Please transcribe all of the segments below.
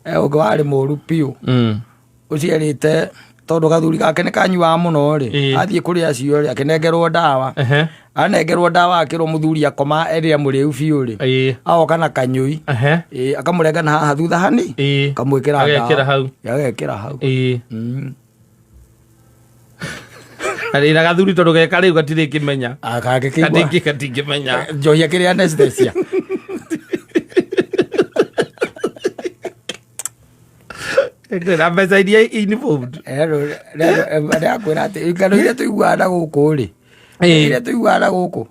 Ũngĩ warĩ mũru biũ. Ũciarĩte tondũ gathuri gake nĩ kanyuaga mũno rĩ, athiĩ kũrĩ acio rĩ, akĩnengerwo ndawa. Anengerwo ndawa akĩrwo mũthuri akoma ĩrĩa mũrĩu biũ rĩ, agoka na kanyũi. Akamũrenga na haha thutha hani, akamwĩkĩra Agekĩra ndawa. hau. Agekĩra hau. Na rĩra gathuri tondũ geka rĩu gatirĩ kĩmenya. Kangĩkĩigua Gatingĩmenya. njohi akĩrĩ anesthesia. Na mbeca iria involved. Ndakwĩra atĩ ngano iria tũiguaga na gũkũ rĩ, iria tũiguaga na gũkũ,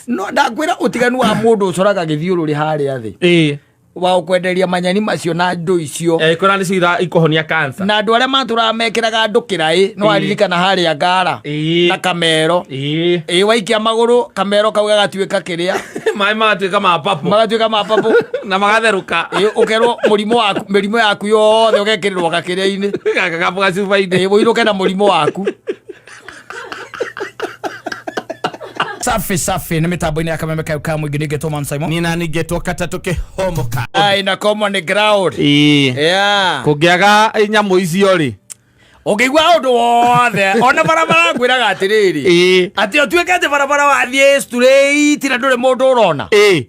no ndakwĩra ũtiganu wa mũndũ ũcoraga gĩthiũrũrĩ harĩa thĩ wa ũkwenderia manyeni macio na ndũ icio. Kũra nĩcio ikũhonia cancer. Na andũ arĩa matũraga mekĩraga andũ kĩraĩ, no aririkana harĩa ngara na kamero. Ĩ waikia magũrũ kamero kau gagatuĩka kĩrĩa. Maĩ magatuĩka ma papo. Magatuĩka ma papo. Na magatherũka. Ĩ ũkerwo mũrimũ waku, mĩrimũ yaku yothe ũgekĩrĩrwo gakĩrĩa-inĩ. Gakabu gacuba-inĩ. Ĩ ũinũke na mũrimũ waku. Safi safi nĩ mĩtambo-inĩ ya kameme kau ka mũingĩ ningĩ Thomas Simon. Nina ningetwo katatũ kĩhomoka. Ai na common ground. Yeah. Kũngĩaga nyamũ icio rĩ. Ũngĩigua ũndũ wothe ona barabara ngwĩraga atĩrĩrĩ, atĩ ũtuĩke atĩ barabara wathiĩ straight na ndũrĩ mũndũ ũrona.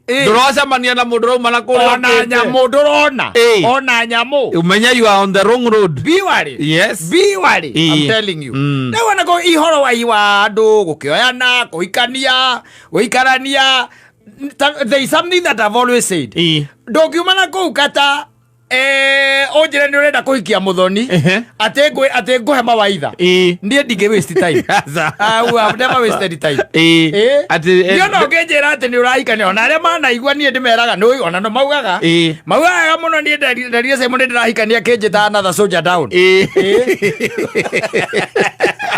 Ndũracemania na mũndũ ũrauma na kũrĩa Ona ũkĩte. nyamũ ndũrona. Ona nyamũ. Ũmenye you are on the wrong road. Be worried. Yes. Be worried. I'm telling you. Rĩu ona kũ ihoro wa iwa andũ gũkĩoyana, kũhikania, gũikarania. There is something that I've always said. Ndũngiuma na kũu kata ũnjĩre nĩ ũrenda kũhikia mũthoni, atĩ atĩ ngũhe mawaitha, niĩ ndingĩ waste time. Aca. I would have never wasted time. Atĩ, Niĩ ona ũngĩnjĩra atĩ nĩ ũrahikania, ona arĩa manaigua niĩ ndĩmeraga nĩ ona no maugaga. Maugaga mũno niĩ nderire Simon nĩ ndĩrahikania kĩnjĩtaga another soldier down.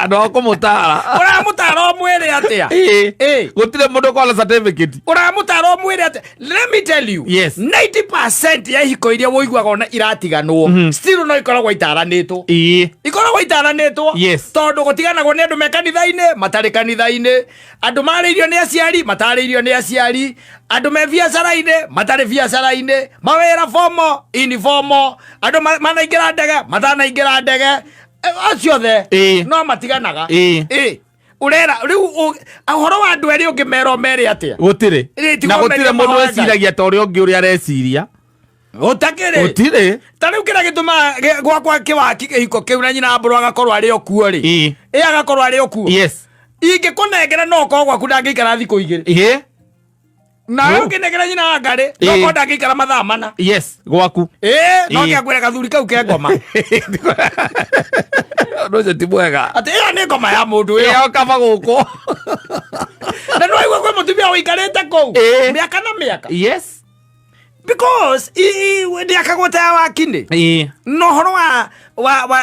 Andũ a kũmũtara. Ũramũtara ũmwĩre atĩa? Gũtirĩ mũndũ ũkoragwo na certificate. Ũramũtara ũmwĩre atĩa? Let me tell you. 90% ya ihiko iria woiguaga ona iratiganwo, still no ikoragwo itaranĩtwo. Ikoragwo itaranĩtwo. Tondũ gũtiganagwo nĩ andũ me kanitha-inĩ, matarĩ kanitha-inĩ, andũ marĩirio nĩ aciari, matarĩirio nĩ aciari, andũ me biacara-inĩ, matarĩ biacara-inĩ, mawĩra formal, informal, andũ manaingĩra ndege, matanaingĩra ndege, acio othe no matiganaga. Ũrera rĩu ũhoro wa andũ erĩ ũngĩmera ũmere atĩa? Gũtirĩ. Ĩ, Na tiga gũtirĩ ũmerie mũndũ mahoya Ngai. wĩciragia ta ũrĩa ũngĩ ũrĩa areciria. Gũtakĩrĩ. Gũtirĩ. Ta rĩu kĩrĩa gĩtũmaga gwakwa kĩwaki kĩhiko kĩu na nyina mbũrũ agakorwo arĩ o kuo rĩ. Ĩ agakorwo arĩ o kuo. Ingĩkũnengera no ũkorwo gwaku ndangĩikara thikũ igĩrĩ. Nawe ũngĩnengera nyina wa ngarĩ, no ũkorwo ndangĩikara mathaa mana. Yes, gwaku. No kĩangwĩre gathuri kau ke ngoma. Ũndũ ũcio ti mwega. Atĩ ĩyo nĩ ngoma ya mũndũ ĩyo. Ĩyo kaba gũkũ. Na nĩ waigua kwĩ mũtumia ũikarĩte kũu mĩaka na mĩaka. Because ndĩakagwo ta ya wakinĩ. Na ũhoro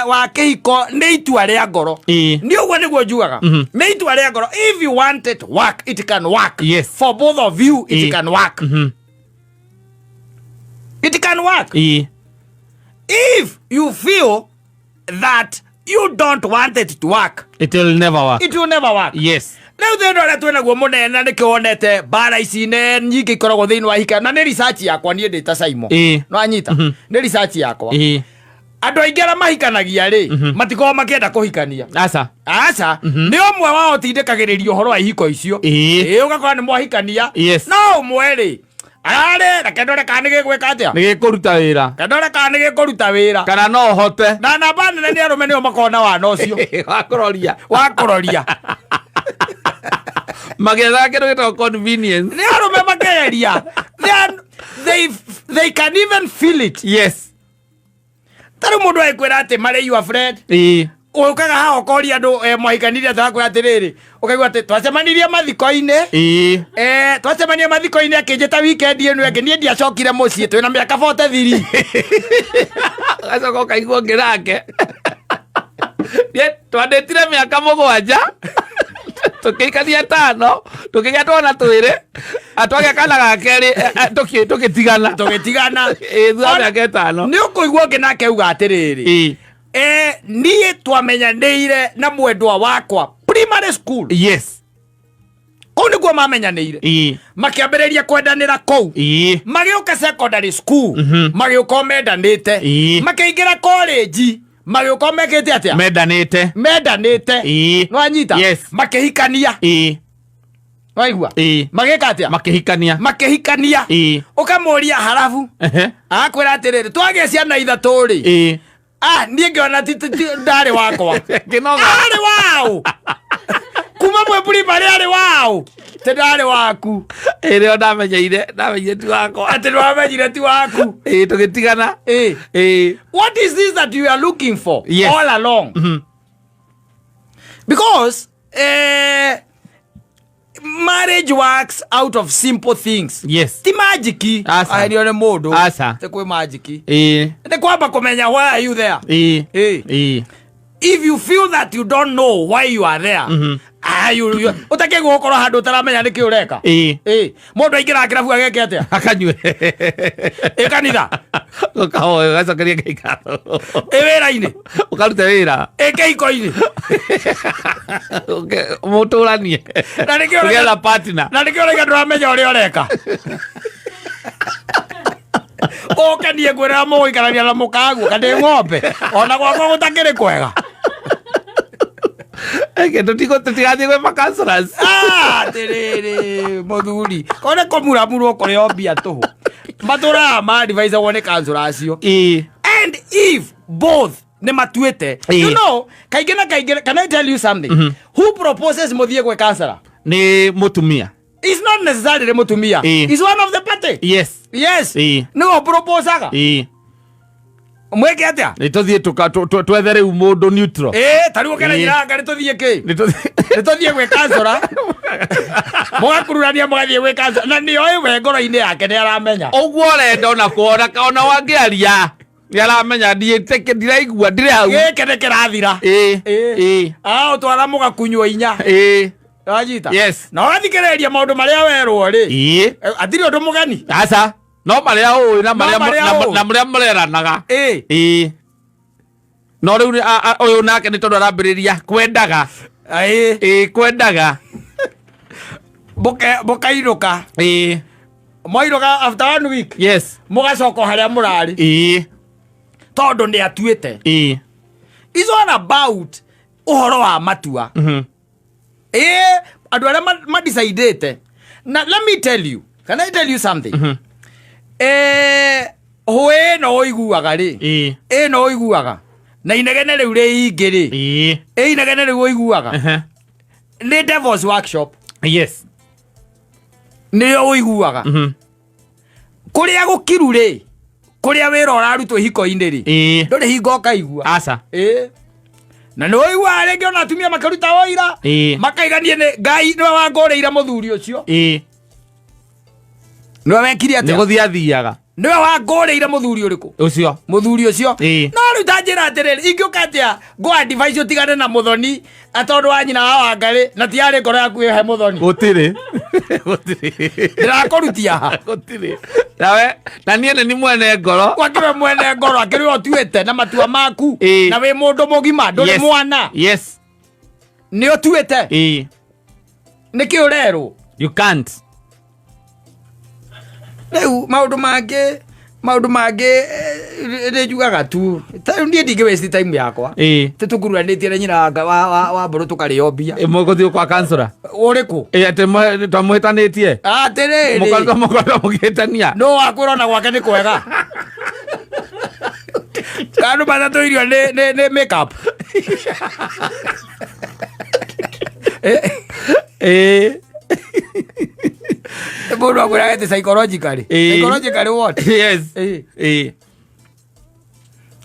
wa kĩhiko nĩ itua rĩa ngoro. Nĩ ũguo nĩguo njugaga. Nĩ itua rĩa ngoro. If you want it work, it can work. For both of you, it can work. It can work. If you feel that you don't want it to work, It will never work. It will never work. Rĩu thĩna ũrĩa twĩnaguo mũnene na nĩkĩo wonete mbara ici ne nyingĩ ikoragwo thĩinĩ wa hika, na nĩ research yakwa niĩ ndĩ ta Simon. No anyita? Nĩ research yakwa. Andũ aingĩ arĩa mahikanagia rĩ, matikoragwo makĩenda kũhikania. Aca. Aca. Nĩ ũmwe wao ũtindĩkagĩrĩria ũhoro wa ihiko icio. Ũgakora nĩ mwahikania. No ũmwe rĩ, ararĩ reke ndore kana nĩ gĩgwĩka atĩa. Nĩ gĩkũruta wĩra. Reke ndore kana nĩ gĩkũruta wĩra. Kana no hote. Na namba nene nĩ arũme nĩo makoragwo na wana ũcio. Wa kũroria. Wa kũroria. Magĩethaga kĩndũ gĩtagwo convenience. Nĩ arũme makegeria. They can even feel it. Ta rĩu mũndũ agĩkwĩra atĩ marĩ your friend. Ũkaga haha ũkoria andũ, mwahikanirie atĩa, akwĩra atĩrĩrĩ, ũkaigua atĩ twacemanirie mathiko-inĩ. Twacemanirie mathiko-inĩ akĩnjĩta weekend ĩno ĩngĩ, niĩ ndiacokire mũciĩ, twĩna mĩaka 43. Ũgacoka ũkaigua ũngĩ nake. Niĩ twandĩtire mĩaka 7, tũkĩikania 5, tũkĩgĩa twana twĩrĩ, twagĩa kana ga kerĩ, tũgĩtigana. Tũgĩtigana. Thutha wa mĩaka 5. Nĩ ũkũigua ũngĩ nake auga atĩrĩrĩ, niĩ twamenyanĩire na mwendwa wakwa primary school. Kũu nĩkuo mamenyanĩire. Makĩambĩrĩria kwendanĩra kũu. Magĩũka secondary school, magĩũka o mendanĩte. Makĩingĩra college, magĩũka o mekĩte atĩa? Mendanĩte. Mendanĩte. Nĩwanyita? Yes. Makĩhikania. Waigua? Magĩka atĩa? Makĩhikania. Makĩhikania. Ũkamũria harabu, agakwĩra atĩrĩrĩ, twagĩa ciana ithatũ rĩ, ah, niĩ ngĩona ndarĩ wakwa. Kĩnoga. Arĩ waũ? Kuma mwĩ primary arĩ waũ? Ti ndarĩ waku. Ĩrĩa ndamenyeire ti wakwa. Atĩ nĩwamenyire ti waku. Tũgĩtigana. What is this that you are looking for? Yes. All along? Because marriage works out of simple things. Yes. Ti magic. Aca. Aherio nĩ mũndũ. Aca. Ti kwĩ magic. Nĩ kwamba kũmenya why are you there. If you feel that you don't know why you are there, ah, you ũtakĩgwo gũkorwo handũ ũtaramenya nĩkĩ ũreka. Mũndũ aingĩraga kĩrabu ageke atĩa? Akanyue. Ĩ kanitha. Ũkahoya ũgacokeria Ngai ngatho. Ĩ wĩra-inĩ. Ũkarute wĩra. Ĩ kĩhiko-inĩ. Mũtũranie. Na nĩkĩo ũreka- Ũgetha partner. Na nĩkĩo ũraiga ndũramenya ũrĩa ũreka. Ũke niĩ ngwĩrĩra mũgũikarania na mũkaguo kana ng'ombe ona gwakwa gũtakĩrĩ kwega. Eke tũtigathiĩ gwĩ ma-counselors. Ah, atĩrĩrĩ mũthuri kone kũmuramurwo kũrĩ o mbia tũhũ matũraga ma-advisagwo nĩ counsellor acio. And if both nĩ matuĩte, you know, kaingĩ na kaingĩ, can I tell you something? Who proposes mũthiĩ gwĩ counselor? Nĩ mũtumia. It's not necessarily mũtumia. It's one of the party. Yes. Yes. Nĩwe proposaga. Mwĩke atĩa? Nĩ tũthiĩ twethe rĩu mũndũ neutral. Ta rĩu ũkera nyina ngarĩ tũthiĩ kĩ? Nĩ tũthiĩ. Nĩ tũthiĩ gwĩ counselor. Mũgakururania mũgathiĩ gwĩ counselor. Na nĩoĩ we ngoro-inĩ yake nĩ aramenya. Ũguo ũrenda ona kuona ona wangĩaria nĩ aramenya ndiraigua ndirĩ hau. Gĩkĩ nĩ kĩrathira. Ah, ũtwara mũgakunywo inya. Wanyita? Yes. Na ũgathikĩrĩria maũndũ marĩa werwo rĩ. Hatirĩ ũndũ mũgeni. Aca. No marĩa ũĩ na marĩa No marĩa ũĩ. na marĩa mũreranaga. No rĩu ũyũ nake nĩ tondũ arambĩrĩria kwendaga. Kwendaga. Mũkainũka. Mwainũka after 1 week. Yes. Mũgacoka o harĩa mũrarĩ. Tondũ nĩ atuĩte. It's all about ũhoro wa matua. Andũ arĩa madecidĩte. Na let me tell you, can I tell you something? Hũĩ ĩno ũiguaga rĩ. Ĩno ũiguaga. Na inegene rĩu rĩingĩ rĩ. Inegene rĩu ũiguaga. Nĩ Devil's Workshop. Yes. Nĩyo ũiguaga. Kũrĩa gũkiru rĩ, kũrĩa wĩra ũrarutwo ihiko-inĩ rĩ, ndũrĩ hingo ũkaigua. Aca. Na nĩ ũiguaga rĩngĩ ona atumia makĩruta ũira. Makaiganie nĩ Ngai nĩwe wangũrĩire mũthuri ũcio. Nĩwe wekire atĩa? Nĩ gũthiĩ athiaga. Nĩwe wangũrĩire mũthuri ũrĩkũ? Ũcio. Mũthuri ũcio. No rĩu ta njĩra atĩrĩrĩ, ingĩũka atĩa ngũ advise ũtigane na mũthoni tondũ wa nyina wa Wangarĩ na ti yarĩ ngoro yaku ĩhe mũthoni. Gũtirĩ. Gũtirĩ. Ndĩrakũrutia ha? Gũtirĩ. Nawe, na niĩ nĩ ni mwene ngoro. Wakĩrĩ mwene ngoro, akĩrĩ ũtuĩte na matua maku. Na wĩ mũndũ mũgima, ndũrĩ Yes. mwana. Yes. Nĩ ũtuĩte. Nĩkĩ ũrerwo? You can't. Rĩu maũndũ mangĩ, maũndũ mangĩ, nĩ njugaga tu. Ta rĩu niĩ ndingĩ waste time yakwa. Tĩ tũkururanĩtie na nyina wa mbũrũ tũkarĩo mbia. Mũgũthiĩ kwa counselor? Ũrĩkũ? Atĩ twamũhĩtanĩtie? Atĩrĩrĩ. Mũkoretwo mũkĩhĩtania? Nũ wakwĩra ona gwake nĩ kwega? Kana andũ matatũ irio nĩ make up? Mũndũ akwĩraga atĩ psychologically. Psychologically what? Yes.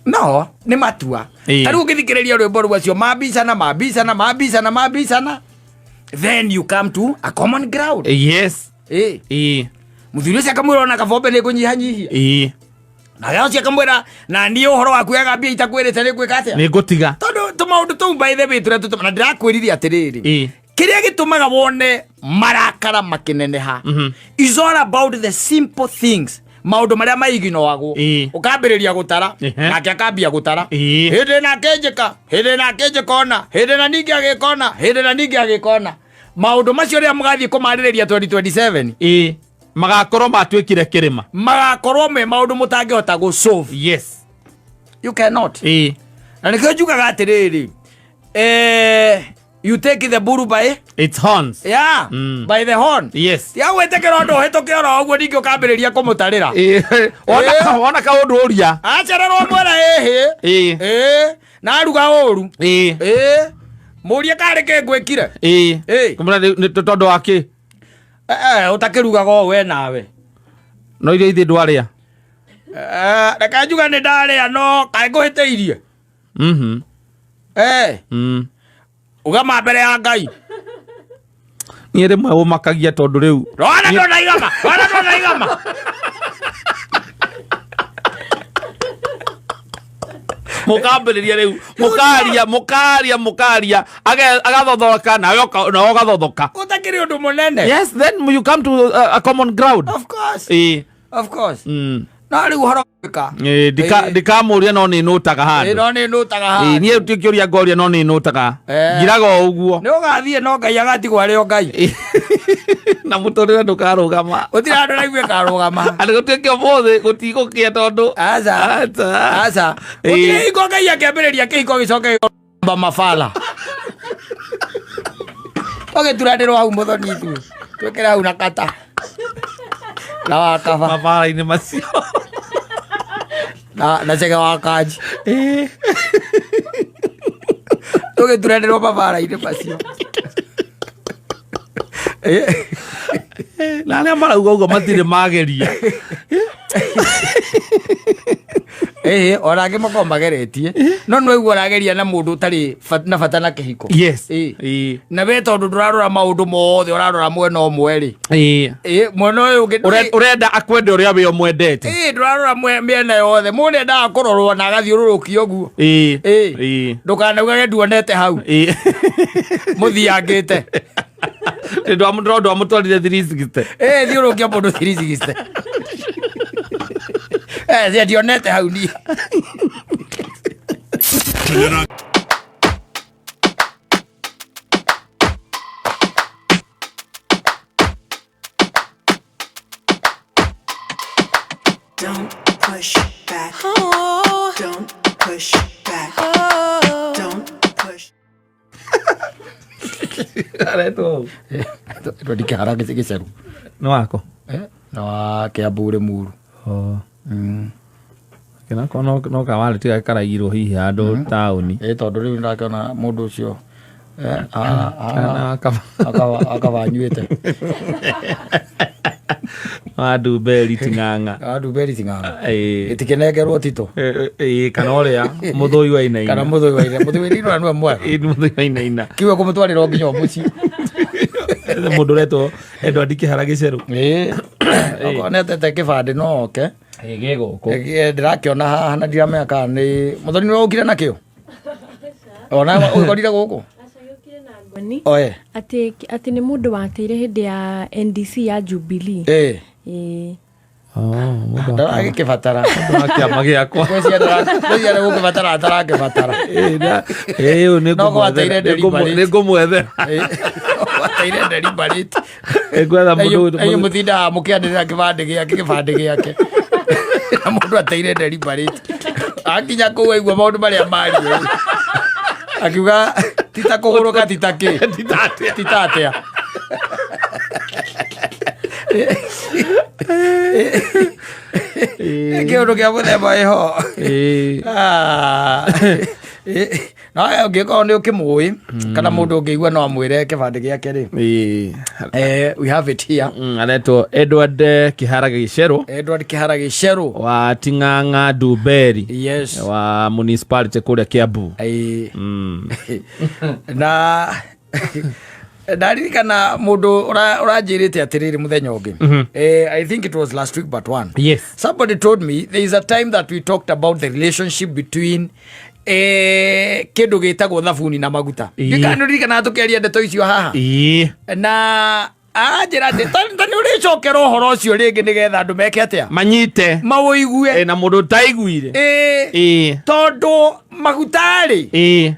No, nĩ matua. Ta rĩu ũngĩthikĩrĩria rwĩmbo rũu acio mambicana, mambicana, mambicana, mambicana. Then you come to a common ground. Yes. Mũthuri ũcio akamwĩra ona kabombe nĩ ngũnyihanyihia. Na ũcio akamwĩra na niĩ ũhoro waku wega mbia itakwĩrĩte nĩ ngwĩka atĩa? Nĩ ngũtiga. Tondũ tũmaũndũ tũu by the way tũrĩa tũtũmaga, na ndĩrakwĩrire atĩrĩrĩ. Kĩrĩa gĩtũmaga wone marakara makĩneneha is all about the simple things. Maũndũ marĩa maiginoagwo. Ũkambĩrĩria gũtara, nake akambia gũtara. Hĩndĩ ĩna akĩnjĩka, hĩndĩ ĩna akĩnjĩka ona, hĩndĩ ĩna ningĩ agĩka ona, hĩndĩ ĩna ningĩ agĩka ona. Maũndũ macio rĩrĩa mũgathiĩ kũmarĩrĩria 2027, Ĩĩ, magakorwo matuĩkire kĩrĩma. Magakorwo me maũndũ mũtangĩhota gũ solve. You cannot. Na nĩkĩo njugaga atĩrĩrĩ, you take the bull by its horns. Yeah, by the horn. Tiga gwĩtĩkĩra ũndũ ũhĩtũke oro ũguo, ningĩ ũkambĩrĩria kũmũtarĩra. Ĩĩ, wona kaũndũ ũria. Acererwo mwera ĩhĩ. Ĩĩ, na aruga ũru. Ĩĩ, mũrie karĩ kĩ ngwĩkire. Ĩĩ. Kũmũra nĩ tondũ wa kĩ? Ũtakĩrugaga o we nawe. No irio ithe ndwarĩa. Reke njuge nĩ ndarĩa, no kaĩ ngũhĩtĩirie? Ugama mbere ya Ngai. Niĩ rĩmwe ũmakagia tondũ rĩu Rwana ndũnaigama, rwana ndũnaigama. Mũkambĩrĩria rĩu, mũkaria, mũkaria, mũkaria, agathothoka nawe nawe ũgathothoka. Gũtakĩrĩ ũndũ mũnene. Yes, then you come to a common ground. Of course. Of course. No rĩu ũhoro gwĩka. Ĩĩ, ndikamũria no nĩ nũtaga handũ. No nĩ nũtaga handũ. Niĩ ti kĩũria ngoria no nĩ nũtaga. Ngiraga o ũguo. Nĩ ũgathiĩ no Ngai agatigwo arĩ o Ngai. Na mũtũrĩre ndũkarũgama. Gũtirĩ handũ raigua ĩkarũgama. Andũ gũtuĩke ũmũthĩ gũtigũkĩa tondũ. Aca. Aca. Aca. Gũtirĩ hingo Ngai akĩambĩrĩria kĩhiko gĩcoke gĩkorwo mabala. Tũgĩturanĩrwo hau mũthoni ithuĩ. Twĩkĩre hau na kata. Na wakaba. Mabara-inĩ macio. Na cege wa kanji. Tũgĩturanĩrwo mabara-inĩ macio. Na arĩa marauga ũguo matirĩ mageria. Ĩĩ, ona angĩ makoragwo mageretie, no nĩ waigua ũrageria na mũndũ ũtarĩ na bata na kĩhiko. Yes. Ĩĩ. Na we tondũ ndũrarora maũndũ mothe, ũrarora mwena ũmwe rĩ. Ĩĩ, mwena ũyũ ũngĩ Ũrenda akwende ũrĩa we ũmwendete. Ĩĩ, ndũrarora mĩena yothe. Mũndũ endaga kũrorwo na agathiũrũrũkio ũguo. Ĩĩ. Ndũkanaugage nduonete hau. Mũthiangĩte. Nĩ ndwamũtwarire 360. Ĩĩ, thiũrũrũkia mũndũ 360. Ndionete hau niĩ. Don't push back. Oh. Don't push back. Oh. Don't push. Aretwo. Edward Kĩhara gĩceru. Nĩ wako? Na wa Kĩambu Rĩmuru. Oh. Kĩnako no kawarĩ tiga karaigirwo hihi handũ taũni. Ĩĩ, tondũ rĩu ndakĩona mũndũ ũcio, Kana akaba anyuĩte. Wa Ndumberi Ting'ang'a. Wa Ndumberi Ting'ang'a. Ĩĩ. Ĩtikĩnengerwo tito. Ĩĩ, kana ũrĩa Mũthũi wa Inaina. Kana Mũthũi wa Inaina. Mũthũi wa Inaina nĩwe mwega. Ĩĩ, nĩ Mũthũi wa Inaina. Kiugo kũmũtwarĩra o nginya o mũciĩ. Mũndũ ũretwo Edward Kĩhara Gĩcerũ. Ĩĩ. Okorwo nĩ atete kĩbandĩ no oke. Ĩĩ, gĩ gũkũ. Ndĩrakĩona haha na ndiramenya kana nĩ Mũthoni nĩwe ũkire nakĩo? Ona ũkorire gũkũ? Ngoni. Oe. Atĩ nĩ mũndũ wateire hĩndĩ ya NDC ya Jubilee. Ĩĩ. Ĩĩ. Oh, mũndũ Ndaragĩkĩbatara. wa kĩama gĩakwa. Ngwĩciria nĩ gũkĩbatara atarakĩbatara. Ĩĩ, ĩĩ, ũyũ nĩ No gwateire ngũmwethera. deliberate. Nĩ ngũmwethera. Ĩĩ. Gwateire deliberate. Ngwetha mũndũ Inyuĩ mũtindaga mũkĩanĩrĩra kĩbandĩ gĩake, kĩbandĩ gĩake. Na mũndũ ateire deliberate. Akinya kũu aigua maũndũ marĩa mario. Akiuga tita kũgũrũka tita kĩ. Tita atĩa. Tita atĩa. Kĩũndũ kĩa mũthemba ĩho. Ĩĩ. Ah. No ũngĩkorwo nĩ ũkĩmũĩ kana mũndũ ũngĩigua no amwĩre kĩbandĩ gĩake rĩ. Ĩĩ. We have it here. Aretwo Edward Kĩhara Gĩcerũ. Edward Kĩhara Gĩcerũ. Wa Ting'ang'a Ndumberi. Yes. Wa municipality kũrĩa Kiambu. Ĩĩ. Na ndaririkana mũndũ ũranjĩrĩte atĩrĩrĩ mũthenya ũngĩ. I think it was last week but one. Yes. Somebody told me there is a time that we talked about the relationship between kĩndũ gĩtagwo thabuni na maguta. Ĩĩ. Ndikana ririkana tũkĩaria ndeto icio haha. Ĩĩ. Na Aranjĩra atĩ ta nĩ ũrĩcokera ũhoro ũcio rĩngĩ nĩgetha andũ meke atĩa? Manyite. Maũigue. Ĩ, na mũndũ ũtaiguire. Ĩ, Ĩ. tondũ maguta-rĩ, Ĩ.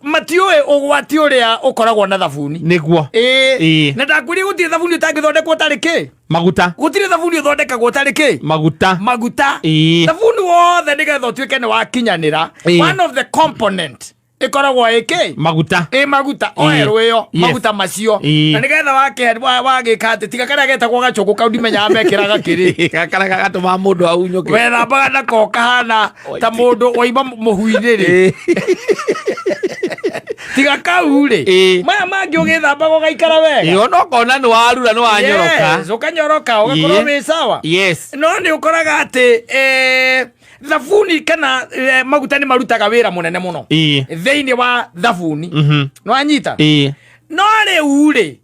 Matiũĩ ũgwati ũrĩa ũkoragwo na thabuni. Nĩguo. Ĩ. Ĩ. Na ndakwĩrire gũtirĩ thabuni ũtangĩthondekwo ũtarĩ kĩ? Maguta. Gũtirĩ thabuni ũthondekagwo ũtarĩ kĩ? Maguta. Maguta. Ĩ. Thabuni wothe nĩgetha ũtuĩke nĩ wakinyanĩra, Ĩ. one of the component ĩkoragwo ĩkĩ? Maguta. Ĩ, maguta. Oil ĩyo, maguta macio. Na nĩgetha wagĩka atĩ tiga karĩa getagwo gacũgũ kau, ndimenyaga mekĩraga kĩrĩ. Gakara gagatũma mũndũ aunyũke. Wethambaga nako kahana ta mũndũ waima mũhu-inĩ rĩ. Tiga kau rĩ, maya mangĩ ũgĩthambaga ũgaikara wega. Ĩ, ona ũkona nĩ warura, nĩ wanyoroka. Yes, ũkanyoroka ũgakorwo wĩ sawa. No nĩ ũkoraga atĩ thabuni kana maguta nĩ marutaga wĩra mũnene mũno thĩinĩ wa thabuni. Nĩwanyita? Ĩ. No rĩu rĩ,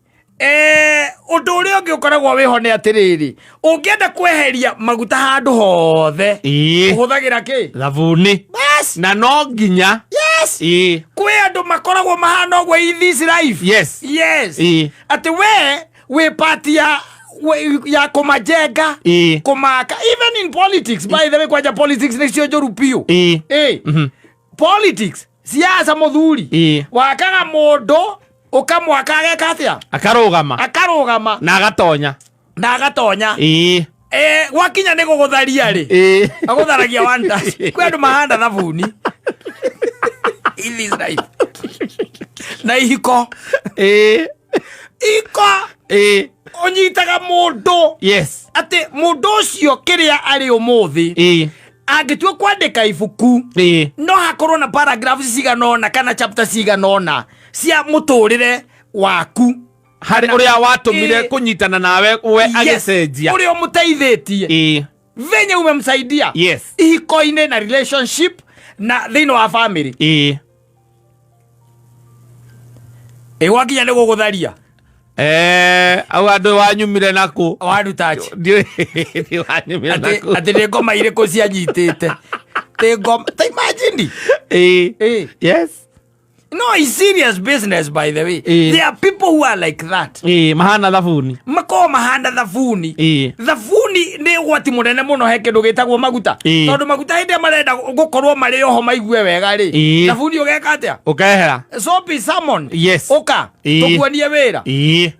ũndũ ũrĩa ũngĩ ũkoragwo wĩho nĩ atĩrĩrĩ, ũngĩenda kweheria maguta handũ hothe, ũhũthagĩra kĩ? Thabuni. Bas. Na no nginya. Yes. Ĩ. Kwĩ andũ makoragwo mahana ũguo in this life. Yes. Ĩ. Atĩ we wĩ part ya kũmajenga, kũmaka. Even in politics, by the way, kwanja politics nĩcio njũru biũ. Ĩ. Ĩ. Politics, siasa, mũthuri, wakaga mũndũ, ũkamwaka ageka atĩa? Akarũgama. Akarũgama. Na agatonya. Na agatonya. Ĩ. Gwakinya nĩ gũgũtharia rĩ, agũtharagia one touch. Kwĩ andũ mahanda thabuni in this life na ihiko. Iko ũnyitaga mũndũ atĩ mũndũ ũcio kĩrĩa arĩ ũmũthĩ, angĩtua kwandĩka ibuku, no hakorwo na paragraphs cigana ũna kana chapter cigana ũna cia mũtũrĩre waku. Harĩ ũrĩa watũmire kũnyitana nawe we agĩcenjia. Ũrĩa ũmũteithĩtie, venye umemsaidia ihiko-inĩ na relationship na thĩinĩ wa family. Ĩ, gwakinya nĩ gũgũtharia. Au andũ wanyumire naku? Warutachi. Ndiũĩ wanyumire naku. Atĩ nĩ ngoma irĩkũ cianyitĩte? Tĩ ngoma ta imagine. Ĩ. Ĩ. No, it's serious business, by the way. There are people who are like that. Ĩ, mahana thabuni. Makoragwo mahana thabuni. Ĩ. Thabuni nĩ ũgwati mũnene mũno he kĩndũ gĩtagwo maguta. Ĩ. Tondũ maguta hĩndĩ ĩrĩa marenda gũkorwo marĩ oho maigue wega rĩ, thabuni ũgeka atĩa? Ũkehera. Soap is summoned. Ũka tũkuonie wĩra.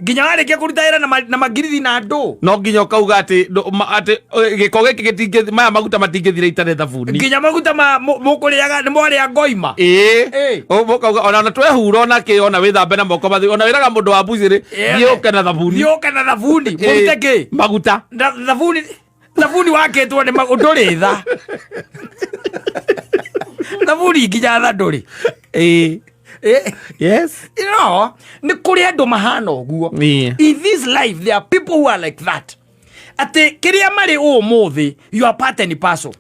Nginya warĩkia kũruta wĩra na magirithi na andũ. No nginya ũkauga atĩ atĩ gĩko gĩkĩ gĩtingĩ, maya maguta matingĩthira itarĩ thabuni. Nginya maguta ma mũkũrĩaga nĩ mwarĩa ngoima. Ĩ. Ĩ. Mũkauga ona twehura ona kĩ, ona wĩthambe na moko matheru, ona wĩraga mũndũ wa mbucĩrĩ, thiĩ ũke na thabuni. Thiĩ ũke na thabuni. Mũrute kĩ? Maguta. Na thabuni wakĩtwo nĩ ndũrĩ tha. Thabuni nginya tha ndũrĩ. Ĩ. Ĩ. Yes. No, nĩ kũrĩ andũ mahana ũguo. Ĩ. In this life there are people who are like that. Atĩ kĩrĩa marĩ ũmũthĩ, you are part and parcel.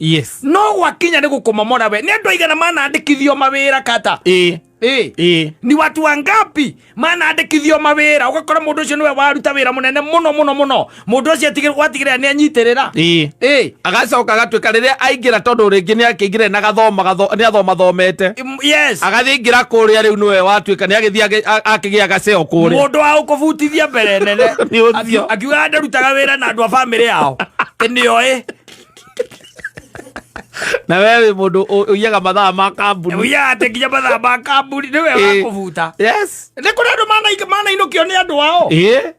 No gwakinya nĩ gũkũmomora we, nĩ andũ aigana manandĩkithio mawĩra kata? Ĩ. Ĩ. Ĩ. Ni watu wangapi manandĩkithio mawĩra, ũgakora mũndũ ũcio nĩwe waruta wĩra mũnene mũno mũno mũno, mũndũ ũcio watigĩrĩra nĩ anyitĩrĩra. Ĩ. Ĩ. Agacoka agatuĩka rĩrĩa aingĩra, tondũ rĩngĩ nĩ akĩingĩra na gathoma, nĩ athoma thomete. Yes. Agathiĩ aingĩra kũrĩa, rĩu nĩwe watuĩka nĩ agĩthiĩ akĩgĩa gaceo kũrĩa. Mũndũ wa gũkũbutithia mbere nene. Nĩ ũcio. Akiuga ndarutaga wĩra na andũ a bamĩrĩ yao, atĩ nĩoĩ. Na we wĩ mũndũ ũiyaga mathaa ma kambuni. Ũiyaga atĩ nginya mathaa ma kambuni nĩwe wakũbuta. Nĩ kũrĩ andũ manainũkio nĩ andũ ao. Ĩ.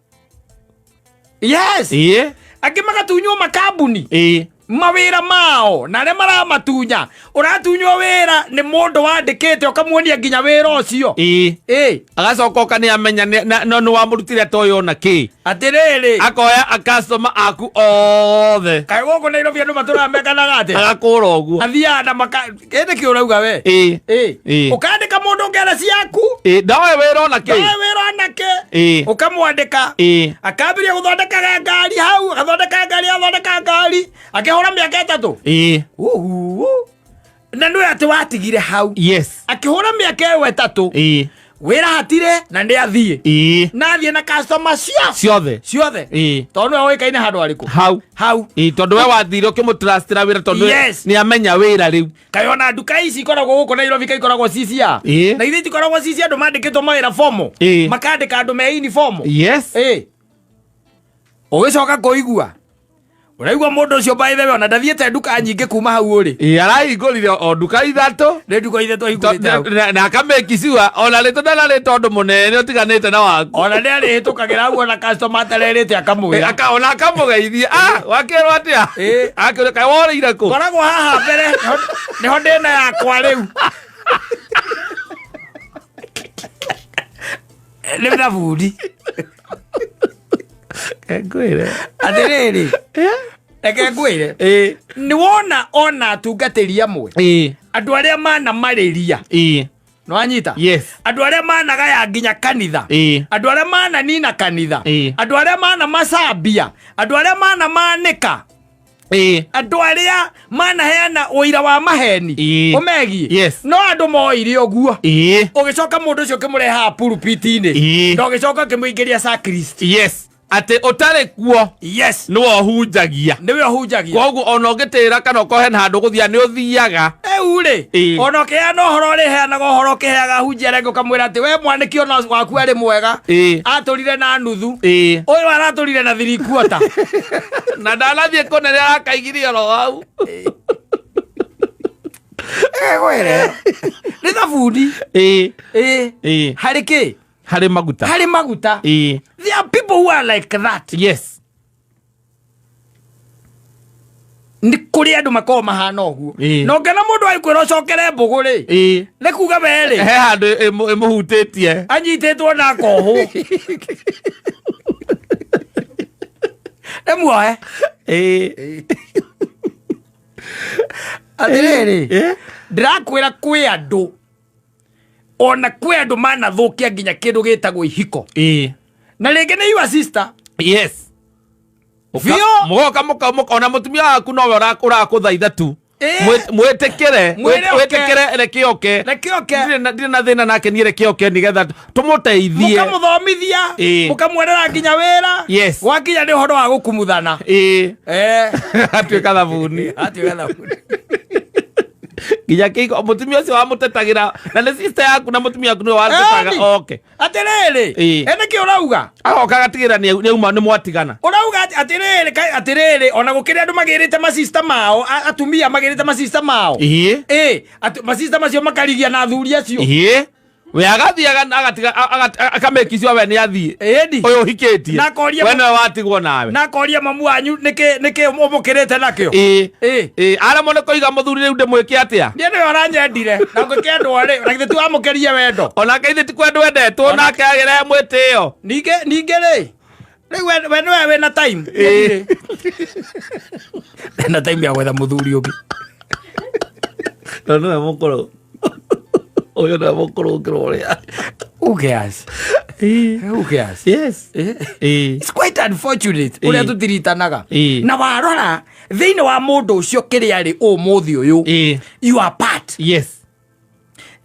Yes. Ĩ. Angĩ magatunywo makambuni. Ĩ. Mawĩra mao na arĩa maramatunya, ũratunywo wĩra nĩ mũndũ wandĩkĩte ũkamuonia nginya wĩra ũcio. Ĩ. Ĩ. Agacoka oka nĩ amenya no nĩ wamũrutire toyo ona kĩ. Atĩrĩrĩ. Akoya akastoma aku othe. Kaĩ gũkũ Nairobi andũ matũraga mekanaga atĩa? Agakũra ũguo. Athiaga na maka kĩndĩ kĩ ũrauga we? Ĩ. Ĩ. Ĩ. Ũkandĩka mũndũ ngera ciaku. Ĩ, ndoe wĩra ona kĩ. Ndoe wĩra ona kĩ. Ĩ. Ũkamwandĩka. Ĩ. Akambĩrĩria gũthondekaga ngari hau, agathondeka ngari, agathondeka ngari, akĩhũra mĩaka 3. Ĩ. Uhu. Na nĩwe atĩ watigire hau. Yes. Akĩhũra mĩaka ĩyo 3. Ĩ. Wĩra hatirĩ na nĩ athiĩ. Na athiĩ na customer cio Ciothe. Ciothe. Tondũ nĩwe ũĩkaine handũ harĩkũ? Hau. Hau. Ĩĩ, tondũ we wathire ũkĩmũtrustĩra wĩra tondũ nĩ amenya wĩra rĩu. Kaĩ ona nduka ici ikoragwo gũkũ Nairobi kaĩ ikoragwo ci cia na ithe itikoragwo ci cia andũ mandĩkĩtwo mawĩra fomo? Makandĩka andũ me uniform. Yes. Ĩĩ, ũgĩcoka kũigua ũraigua mũndũ ũcio, by the way, ona ndathiĩte nduka nyingĩ kuma hau ũrĩ. Ĩĩ, arahingũrire o nduka ithatũ. Nĩ nduka ithatũ ahingũrĩte hau. Na akamake sure ona rĩtũ ndanarĩta ũndũ mũnene ũtiganĩte na waku. Ona nĩ arĩhĩtũkagĩra hau ona customer atarerĩte akamwĩra. Ona akamũgeithia, ah, wakĩrwo atĩa? Akĩũria, kaĩ worĩire kũ? Koragwo haha mbere nĩho ndĩna yakwa rĩu nĩ thabuni. Ngwĩre. Atĩrĩrĩ, reke ngwĩre, nĩ wona ona atungatĩri amwe, andũ arĩa manamarĩria, nĩwanyita? Yes. Andũ arĩa managaya nginya kanitha, andũ arĩa mananina kanitha, andũ arĩa mana macambia, andũ arĩa mana manĩka, andũ arĩa manaheana ũira wa maheni ũmegiĩ, no andũ moire ũguo. Ũgĩcoka mũndũ ũcio ũkĩmũrehaga pulpit-inĩ na ũgĩcoka ũkĩmũingĩria sacrist. Yes, atĩ ũtarĩ kuo nĩwe ũhunjagia. Nĩwe ũhunjagia. Koguo ona ũngĩtĩra kana ũkorwo hena handũ ũgũthiaga nĩ ũthiaga. Rĩu rĩ, ona ũkĩheana ũhoro ũrĩheanaga ũhoro ũkĩheaga hunjia arĩa angĩ, ũkamwĩra atĩ we mwanĩki ona waku arĩ mwega, atũrire na nuthu, ũyũ aratũrire na 3/4. Na ndanathiĩ kũnene, arakaigire oro hau. Ngwĩre nĩ thabuni. Harĩ kĩ? Harĩ maguta. Harĩ maguta. There are people who are like that. Nĩ kũrĩ andũ makoragwo mahana ũguo. Na ũngĩona mũndũ agĩkwĩra ũcokere mbũgũ rĩ, nĩ kuga we rĩ, he handũ ĩmũhutĩtie. Anyitĩtwo na akohwo ĩmuohe. Atĩrĩrĩ, ndĩrakwĩra kwĩ andũ, ona kwĩ andũ manathũkia nginya kĩndũ gĩtagwo ihiko. Na rĩngĩ nĩ your sister. Biũ. Mũgoka ona mũtumia waku nowe ũrakũthaitha tu. Mwĩtĩkĩre. Mwĩre oke. Wĩtĩkĩre, reke oke. Reke oke. Ndirĩ na thĩna nake niĩ, reke oke nĩgetha tũmũteithie. Mũkamũthomithia, mũkamwonera nginya wĩra. Gwakinya nĩ ũhoro wa gũkumuthana, atuĩka thabuni. Atuĩka thabuni. Nginya kĩiko mũtumia ũcio wamũtetagĩra na nĩ sister yaku na mũtumia waku nĩwe watetaga. Ĩni. Oke. Atĩrĩrĩ, ĩ nĩkĩ ũrauga? Agoka agatigĩra nĩ auma, nĩ mwatigana. Ũrauga atĩrĩrĩ, atĩrĩrĩ, ona gũkĩrĩ andũ magĩrĩte masista mao, atumia magĩrĩte masista mao. Ĩ masista macio makarigia na athuri acio. We agathiĩ agatiga akamake sure we nĩ athiĩ. Ĩni. Ũyũ ũhikĩtie Na akoria we nĩwe watigwo nawe. Na akoria mamu wanyu nĩkĩ nĩkĩ ũmũkĩrĩte nakĩo. Ĩĩ, aremwo nĩ kũiga mũthuri, rĩu ndĩmwĩke atĩa? Niĩ nĩwe ũranyendire na ngũkĩendwo rĩ, na githĩ ti wamũkĩrie wendo? Onake ithe ti kwendwo endetwo, nake agĩre mwĩtĩo. Ningĩ rĩ, rĩu we nĩwe wĩna time. Na time ya gwetha mũthuri ũngĩ. Na nĩwe mũkũrũ, ũyũ nĩwe mũkũrũ ũkĩra ũrĩa. Who cares? Who cares? Yes. It's quite unfortunate ũrĩa tũtiritanaga. Na warora thĩinĩ wa mũndũ ũcio kĩrĩa arĩ ũmũthĩ ũyũ, you are part,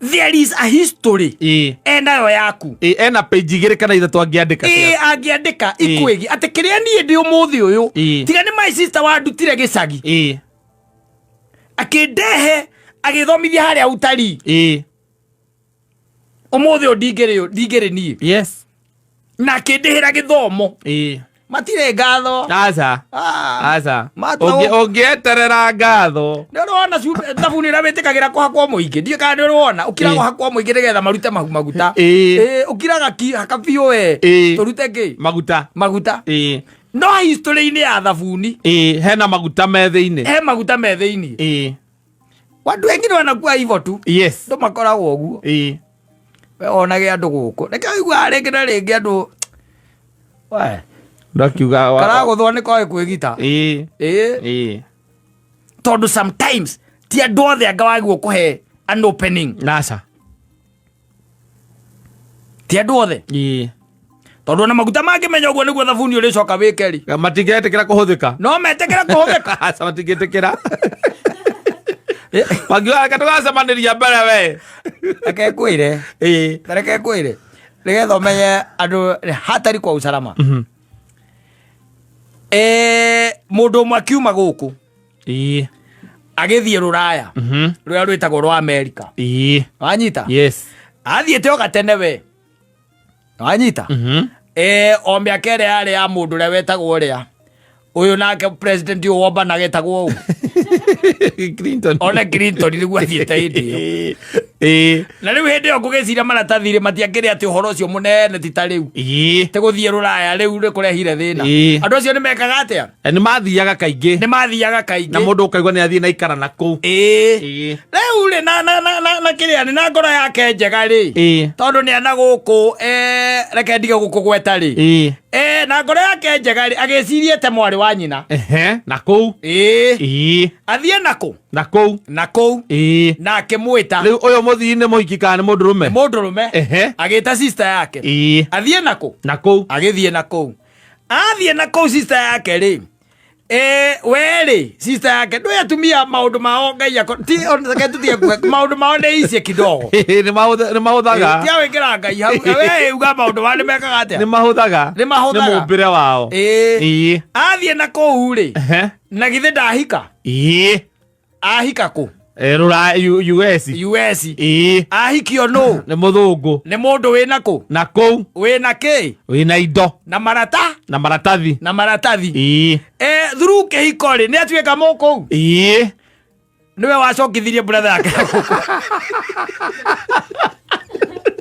there is a history enayo yaku. Ĩĩ, ena page igĩrĩ kana ithatũ angĩandĩka. Ĩĩ, angĩandĩka ikwĩgi atĩ kĩrĩa niĩ ndĩ ũmũthĩ ũyũ, tiga nĩ my sister wandutire gĩcagi, akĩndehe agĩthomithia harĩa utarii, ũmũthĩ ũyũ ndingĩrĩ niĩ. Na akĩndĩhĩra gĩthomo. Matirĩ ngatho. Aca. Ah. Aca. Matua Ũngĩeterera ngatho. Nĩ ũrĩ wona thabuni ĩrĩa wĩtĩkagĩra kũhakwo mũingĩ? Ndiũĩ kana nĩ ũrĩ wona ũkiraga ũhakwo mũingĩ nĩgetha marute mahu maguta. Ĩĩ, ũkiraga ki haka biũ we. Tũrute kĩ? Maguta. Maguta. No history-inĩ ya thabuni, Ĩĩ, hena maguta me thĩinĩ. He maguta me thĩinĩ. Watu wengine wanakuwa hivyo tu. Andũ makoragwo ũguo. We wonage andũ gũkũ nĩkĩo ũiguaga rĩngĩ na rĩngĩ andũ we Ndakiuga karagũthwo nĩ koĩ kwĩgita. Ĩĩ. Tondũ sometimes ti andũ othe anga wagĩrĩirwo kũhe an opening. Aca. Ti andũ othe, tondũ ona maguta mangĩmenya ũguo nĩguo thabuni ũrĩcoka wĩke rĩ, matingĩetĩkĩra kũhũthĩka. No metĩkĩre kũhũthĩka. Aca, matingĩtĩkĩra. Mwangi wa reke tũgacemanĩria mbere we. Reke ngwĩre. Reke ngwĩre nĩgetha ũmenye andũ hatari kwa usalama. Mũndũ ũmwe akiuma gũkũ agĩthiĩ rũraya rũrĩa rwĩtagwo rwa Amerika. Wanyita? Yes. Athiĩte o gatene we. Wanyita? O mĩaka ĩrĩa yarĩ ya mũndũ ũrĩa wetagwo ũrĩa ũyũ nake president ũyũ wombanaga etagwo ũũ. Clinton. One Clinton nĩguo athiĩte hĩndĩ ĩyo. Na rĩu hĩndĩ ĩyo ngũgĩciria maratathi rĩ matiakĩrĩ atĩ ũhoro ũcio mũnene ti ta rĩu. Ti gũthiĩ rũraya rĩu nĩ kũrehire thĩna. Andũ acio nĩ mekaga atĩa? Nĩ mathiaga kaingĩ. Nĩ mathiaga kaingĩ. Na mũndũ ũkaigua nĩ athiĩ na ikara na kũu. Rĩu rĩ na kĩrĩa nĩ na ngoro yake njega rĩ. Tondũ nĩ ana gũkũ reke ndige gũkũgweta rĩ. Na ngoro yake njega rĩ agĩciria ete mwarĩ wa nyina. Na kũu. Athiĩ na kũ? Na kũu. Na kũu. Na akĩmwĩta. Rĩu ũyũ mũthii nĩ mũhiki kana nĩ mũndũrũme? Mũndũrũme. Agĩta sister yake. Athiĩ na kũ? Na kũu. Agĩthiĩ na kũu. Athiĩ na kũu sister yake rĩ. We rĩ sister yake ndũĩ atumia maũndũ mao Ngai ako ti reke tũtige kuga maũndũ mao nĩ easy kidogo. Nĩ mahũthaga. Ti awĩkĩra Ngai hau. We uga maũndũ mao nĩ mekaga atĩa? Nĩ mahũthaga. Nĩ mahũthaga. Nĩ mũmbĩre wao. Athiĩ na kũu rĩ. Na githĩ ndahika? Ahika kũ? Rũraya, US. US. Ahikio nũ? Nĩ mũthũngũ. Nĩ mũndũ wĩna kũ? Na kũu. Wĩna kĩ? Wĩna indo. Na marata? Na maratathi. Na maratathi. Through kĩhiko rĩ, nĩ atuĩka mũkũu? Nĩwe wacokithirie brother yake na gũkũ.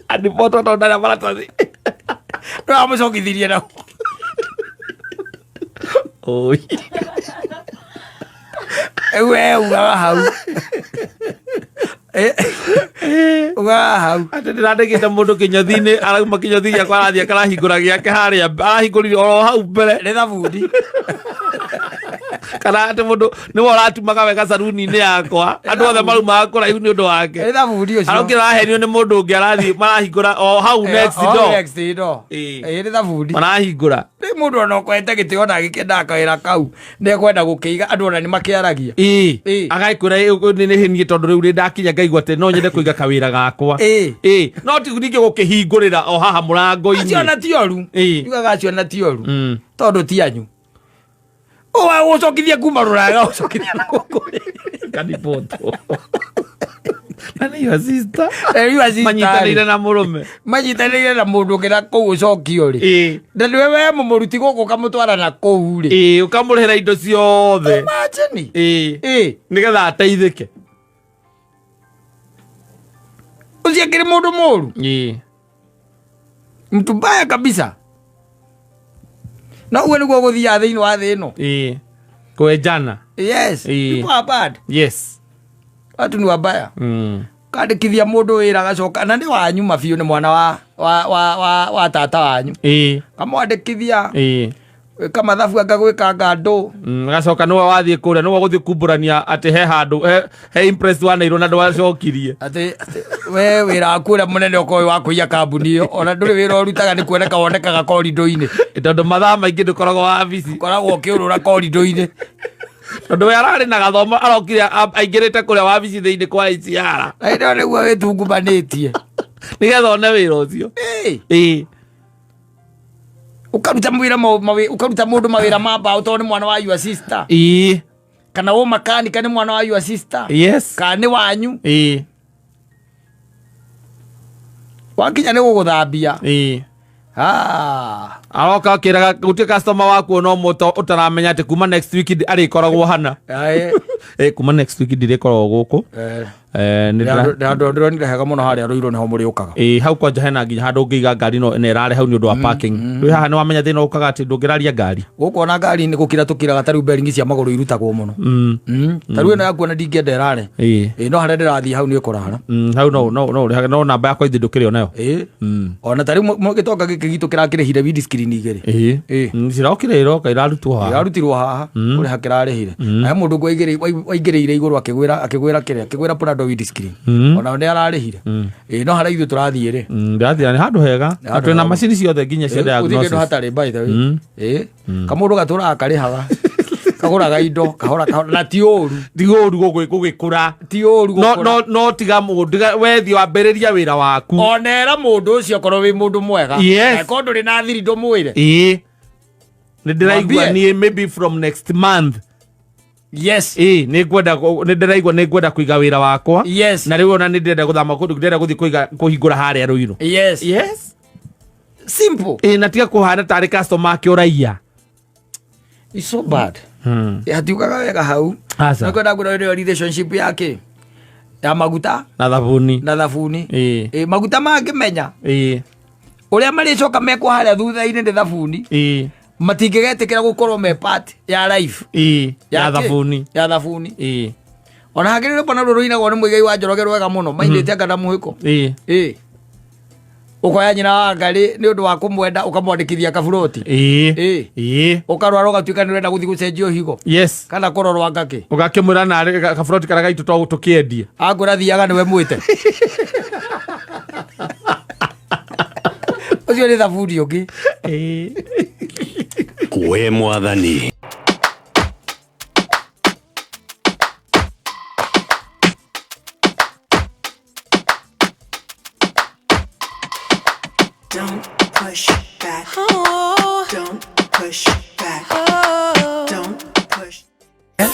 Andibotwo tondũ ndarĩ na maratathi. Nĩwe wamũcokithirie na gũkũ. Oi. We ugaga hau. Ugaga hau. Atĩ ndĩrandĩkĩte mũndũ kĩnyothi-inĩ, arauma kĩnyothi gĩakwa arathiĩ akarahingũra gĩake harĩa, arahingũrire oro hau mbere. Nĩ thabundi. Kana atĩ mũndũ nĩwe ũratumaga wega caruni-inĩ yakwa, andũ othe marumaga kũraihu nĩ ũndũ wake. Nĩ thabundi ũcio. Arokĩra arahenio nĩ mũndũ ũngĩ arathiĩ marahingũra o hau next door. Next door. Nĩ thabundi. Marahingũra. Rĩ mũndũ ona ũkwete gĩtĩ ona agĩkĩendaga kawĩra kau nĩekwenda gũkĩiga andũ ona nĩ makĩaragia. Agagĩkwĩra, nĩ hĩnie tondũ rĩu rĩ ndakinya ngaigua atĩ no nyende kũiga kawĩra gakwa. No ti ningĩ gũkĩhingũrĩra o haha mũrango-inĩ. Acio ona ti oru. Njugaga acio ona ti oru. Tondũ ti anyu. Ũwa gũcokithia kuma rũraya gũcokithia na gũkũ. Kanibotwo. Na nĩ your sister. Your sister. Manyitanĩire na mũrũme. Manyitanĩire na mũndũ ũngĩ na kũu ũcokio rĩ. Na nĩwe we mũmũruti gũkũ ũkamũtwara na kũu rĩ. Ũkamũrĩhĩra indo ciothe. Imagine. Nĩgetha ateithĩke. Ũcio akĩrĩ mũndũ mũru. Mtu mbaya kabisa. Na ũguo nĩguo gũthiaga thĩinĩ wa thĩ ĩno. Kwenjana. Yes. People are bad. Yes. Watu ni wabaya. Kandĩkithia mũndũ wĩra agacoka na nĩ wanyu mabiũ nĩ mwana wa tata wanyu. Kamwandĩkithia. Gwĩka mathabu anga gwĩka ngandũ. Agacoka nĩwe wathiĩ kũrĩa, nĩwe gũthiĩ kumbũrania atĩ he handũ, he impress waneirwo na ndwacokirie. Atĩ, atĩ, we wĩra waku ũrĩa mũnene ũkorwo wĩ wa kũiya kambuni ĩyo, ona ndũrĩ wĩra ũrutaga nĩ kuoneka wonekaga korindo-inĩ. Tondũ mathaa maingĩ ndũkoragwo wabici. Ũkoragwo ũkĩũrũra korindo-inĩ. Tondũ we ararĩ na gathomo arokire aingĩrĩte kũrĩa wabici thĩinĩ kwa HR. Na hĩndĩ ĩyo nĩguo wĩtungumanĩtie. Nĩgetha one wĩra ũcio. Ũkaruta mawĩra ũkaruta mũndũ mawĩra ma mbaũ tondũ nĩ mwana wa your sister. Kana wũ makanika nĩ mwana wa your sister. Kana nĩ wanyu. Wakinya nĩ gũgũthambia. Aroka akĩraga gũtirĩ customer waku ona ũmwe ũtaramenya atĩ kuma next week arĩkoragwo hana. Kuma next week ndirĩkoragwo gũkũ. Nĩ ndĩronire hega mũno harĩa Rũirũ nĩho mũrĩũkaga. Hau kwanja hena nginya handũ ũngĩiga ngari no na ĩrare hau nĩ ũndũ wa parking. Rĩu haha nĩ wamenya thĩna ũkaga atĩ ndũngĩraria ngari. Gũkũ ona ngari nĩ gũkira tũkiraga ta rĩu bearing cia magũrũ irutagwo mũno. Ta rĩu ĩno yaku ona ndingĩenda ĩrare. No harĩa ndĩrathiĩ hau nĩ ĩkũrara. Hau no ũrĩhage, no namba yakwa ithuĩ ndũkĩrĩ onayo. Ona ta rĩu gĩtonga gĩkĩ gitũ kĩrakĩrĩhire windscreen igĩrĩ. Cirokire iroka irarutwo haha. Irarutirwo haha, kũrĩha kĩrarĩhire. Na he mũndũ ũngĩ waingĩrĩire igũrũ akĩgwĩra kĩrĩa, akĩgwĩra Prado windscreen. Ona nĩ ararĩhire. No harĩa ithuĩ tũrathiĩ rĩ. Ndĩrathiĩ nĩ handũ hega. Nĩ handũ Twĩna hega. macini ciothe nginya cia Gũtirĩ kĩndũ diagnosis. hatarĩ, by the way. Kamũndũ gatũraga karĩhaga. Kagũraga indo kahora kahora na ti ũru. Ti ũru gũgĩkũra. Ti ũru No gũkũra. no no tiga mũndũ tiga wethi wambĩrĩria wĩra waku. Ona era mũndũ ũcio korwo wĩ mũndũ mwega. Yes. Angĩkorwo ndũrĩ na thiri ndũmwĩre. Ĩĩ, nĩ ndĩraigua Mwambie. niĩ maybe from next month. Yes. Ĩĩ, nĩ ngwenda nĩ ndĩraigua nĩ ngwenda kũiga wĩra wakwa. Yes. Na rĩu ona nĩ ndĩrenda gũthama kũndũ, ndĩrenda gũthiĩ kũiga kũhingũra harĩa Rũirũ. Yes. Yes. Simple. Ĩĩ, na tiga kũhana tarĩ customer akĩũraiya. It's so bad. Hatiugaga wega hau. Aca. Nakwenda ngwĩra ĩyo relationship yake ya maguta Na thabuni. Na thabuni. Ĩĩ. Ĩ, maguta mangĩmenya ũrĩa marĩcoka mekwo harĩa thutha-inĩ nĩ thabuni, matingĩgetĩkĩra gũkorwo me part ya life Ĩĩ, ya kĩ? thabuni. Ya thabuni. Ona hakĩrĩ rwĩmbo naruo rũinagwo nĩ Mũigai wa Njoroge rwega mũno mainĩte anga na mũhĩko. Ĩ, ũkoya nyina wa Ngarĩ nĩ ũndũ wa kũmwenda, ũkamwandĩkithia kaburoti. Ĩĩ. Ũkarwara ũgatuĩka nĩ ũrenda gũthiĩ gũcenjio higo kana kũrorwo ngakĩ. Ũgakĩmwĩra narĩ kaburoti karĩa gaitũ to tũkĩendie. Akwĩra thiaga nĩwe mwĩte ũcio nĩ thabuni ũngĩ. We mwathani. Don't push back. Don't push back. Don't push.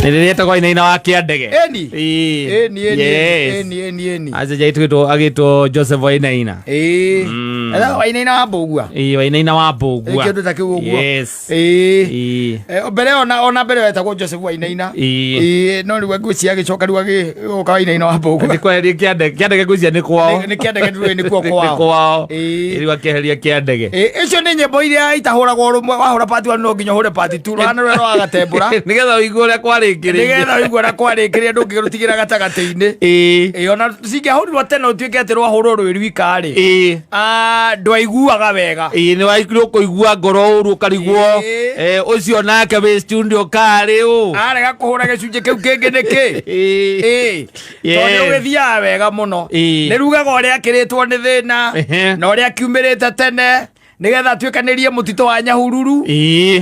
Nĩ rĩrĩa etagwo Wainaina wa Kĩandege. Ĩni. Ĩĩ. Ĩni, ĩni. Yes. Ĩni, ĩni, ĩni. Aca agĩtwo agĩtwo Joseph Wainaina. Ĩĩ. Etha Wainaina wa Mbũgua. Ĩĩ, Wainaina wa Mbũgua. Ĩ, kĩndũ ta kĩu ũguo. Yes. Ĩĩ. Ĩĩ. Mbere ona mbere wetagwo Joseph Wainaina. Ĩĩ. Ĩĩ, no rĩu ngwĩciria agĩcoka rĩu agĩũka Wainaina wa Mbũgua. Nĩ kweheria Kĩandege, Kĩandege ngwĩciria nĩ kwao. Nĩ Kĩandege ndũĩ nĩkuo Nĩ kwao. kwao. Ĩĩ. Rĩu akĩeheria Kĩandege. Ĩĩ, icio nĩ nyĩmbo iria itahũragwo rũmwe. Wahũra part 1 no nginya ũhũre part 2, rũhana rũrĩa rwa gatembũra. Nĩgetha ũigue ũrĩa kwarĩkĩrĩire. Nĩgetha ũigue ũrĩa kwarĩkĩrĩire, ndũngĩrũtigĩra gatagatĩ-inĩ. Ĩĩ, ona cingĩahũrirwo tene ũtuĩke atĩ rwahũrwo rwĩ rwika rĩ, Ah, ndwaiguaga wega. Ĩĩ, nĩ waikire ũkũigua ngoro ũru ũkarigwo. Ĩĩ. Ũcio nake wĩ studio karĩ ũ. Arega kũhũra gĩcunjĩ kĩu kĩngĩ nĩkĩ? Ĩĩ. Tondũ nĩ ũgĩthiaga wega mũno. Nĩ rugaga ũrĩa akĩrĩtwo nĩ thĩna na ũrĩa akiumĩrĩte tene nĩgetha atuĩkanĩrie mũtitũ wa Nyahururu.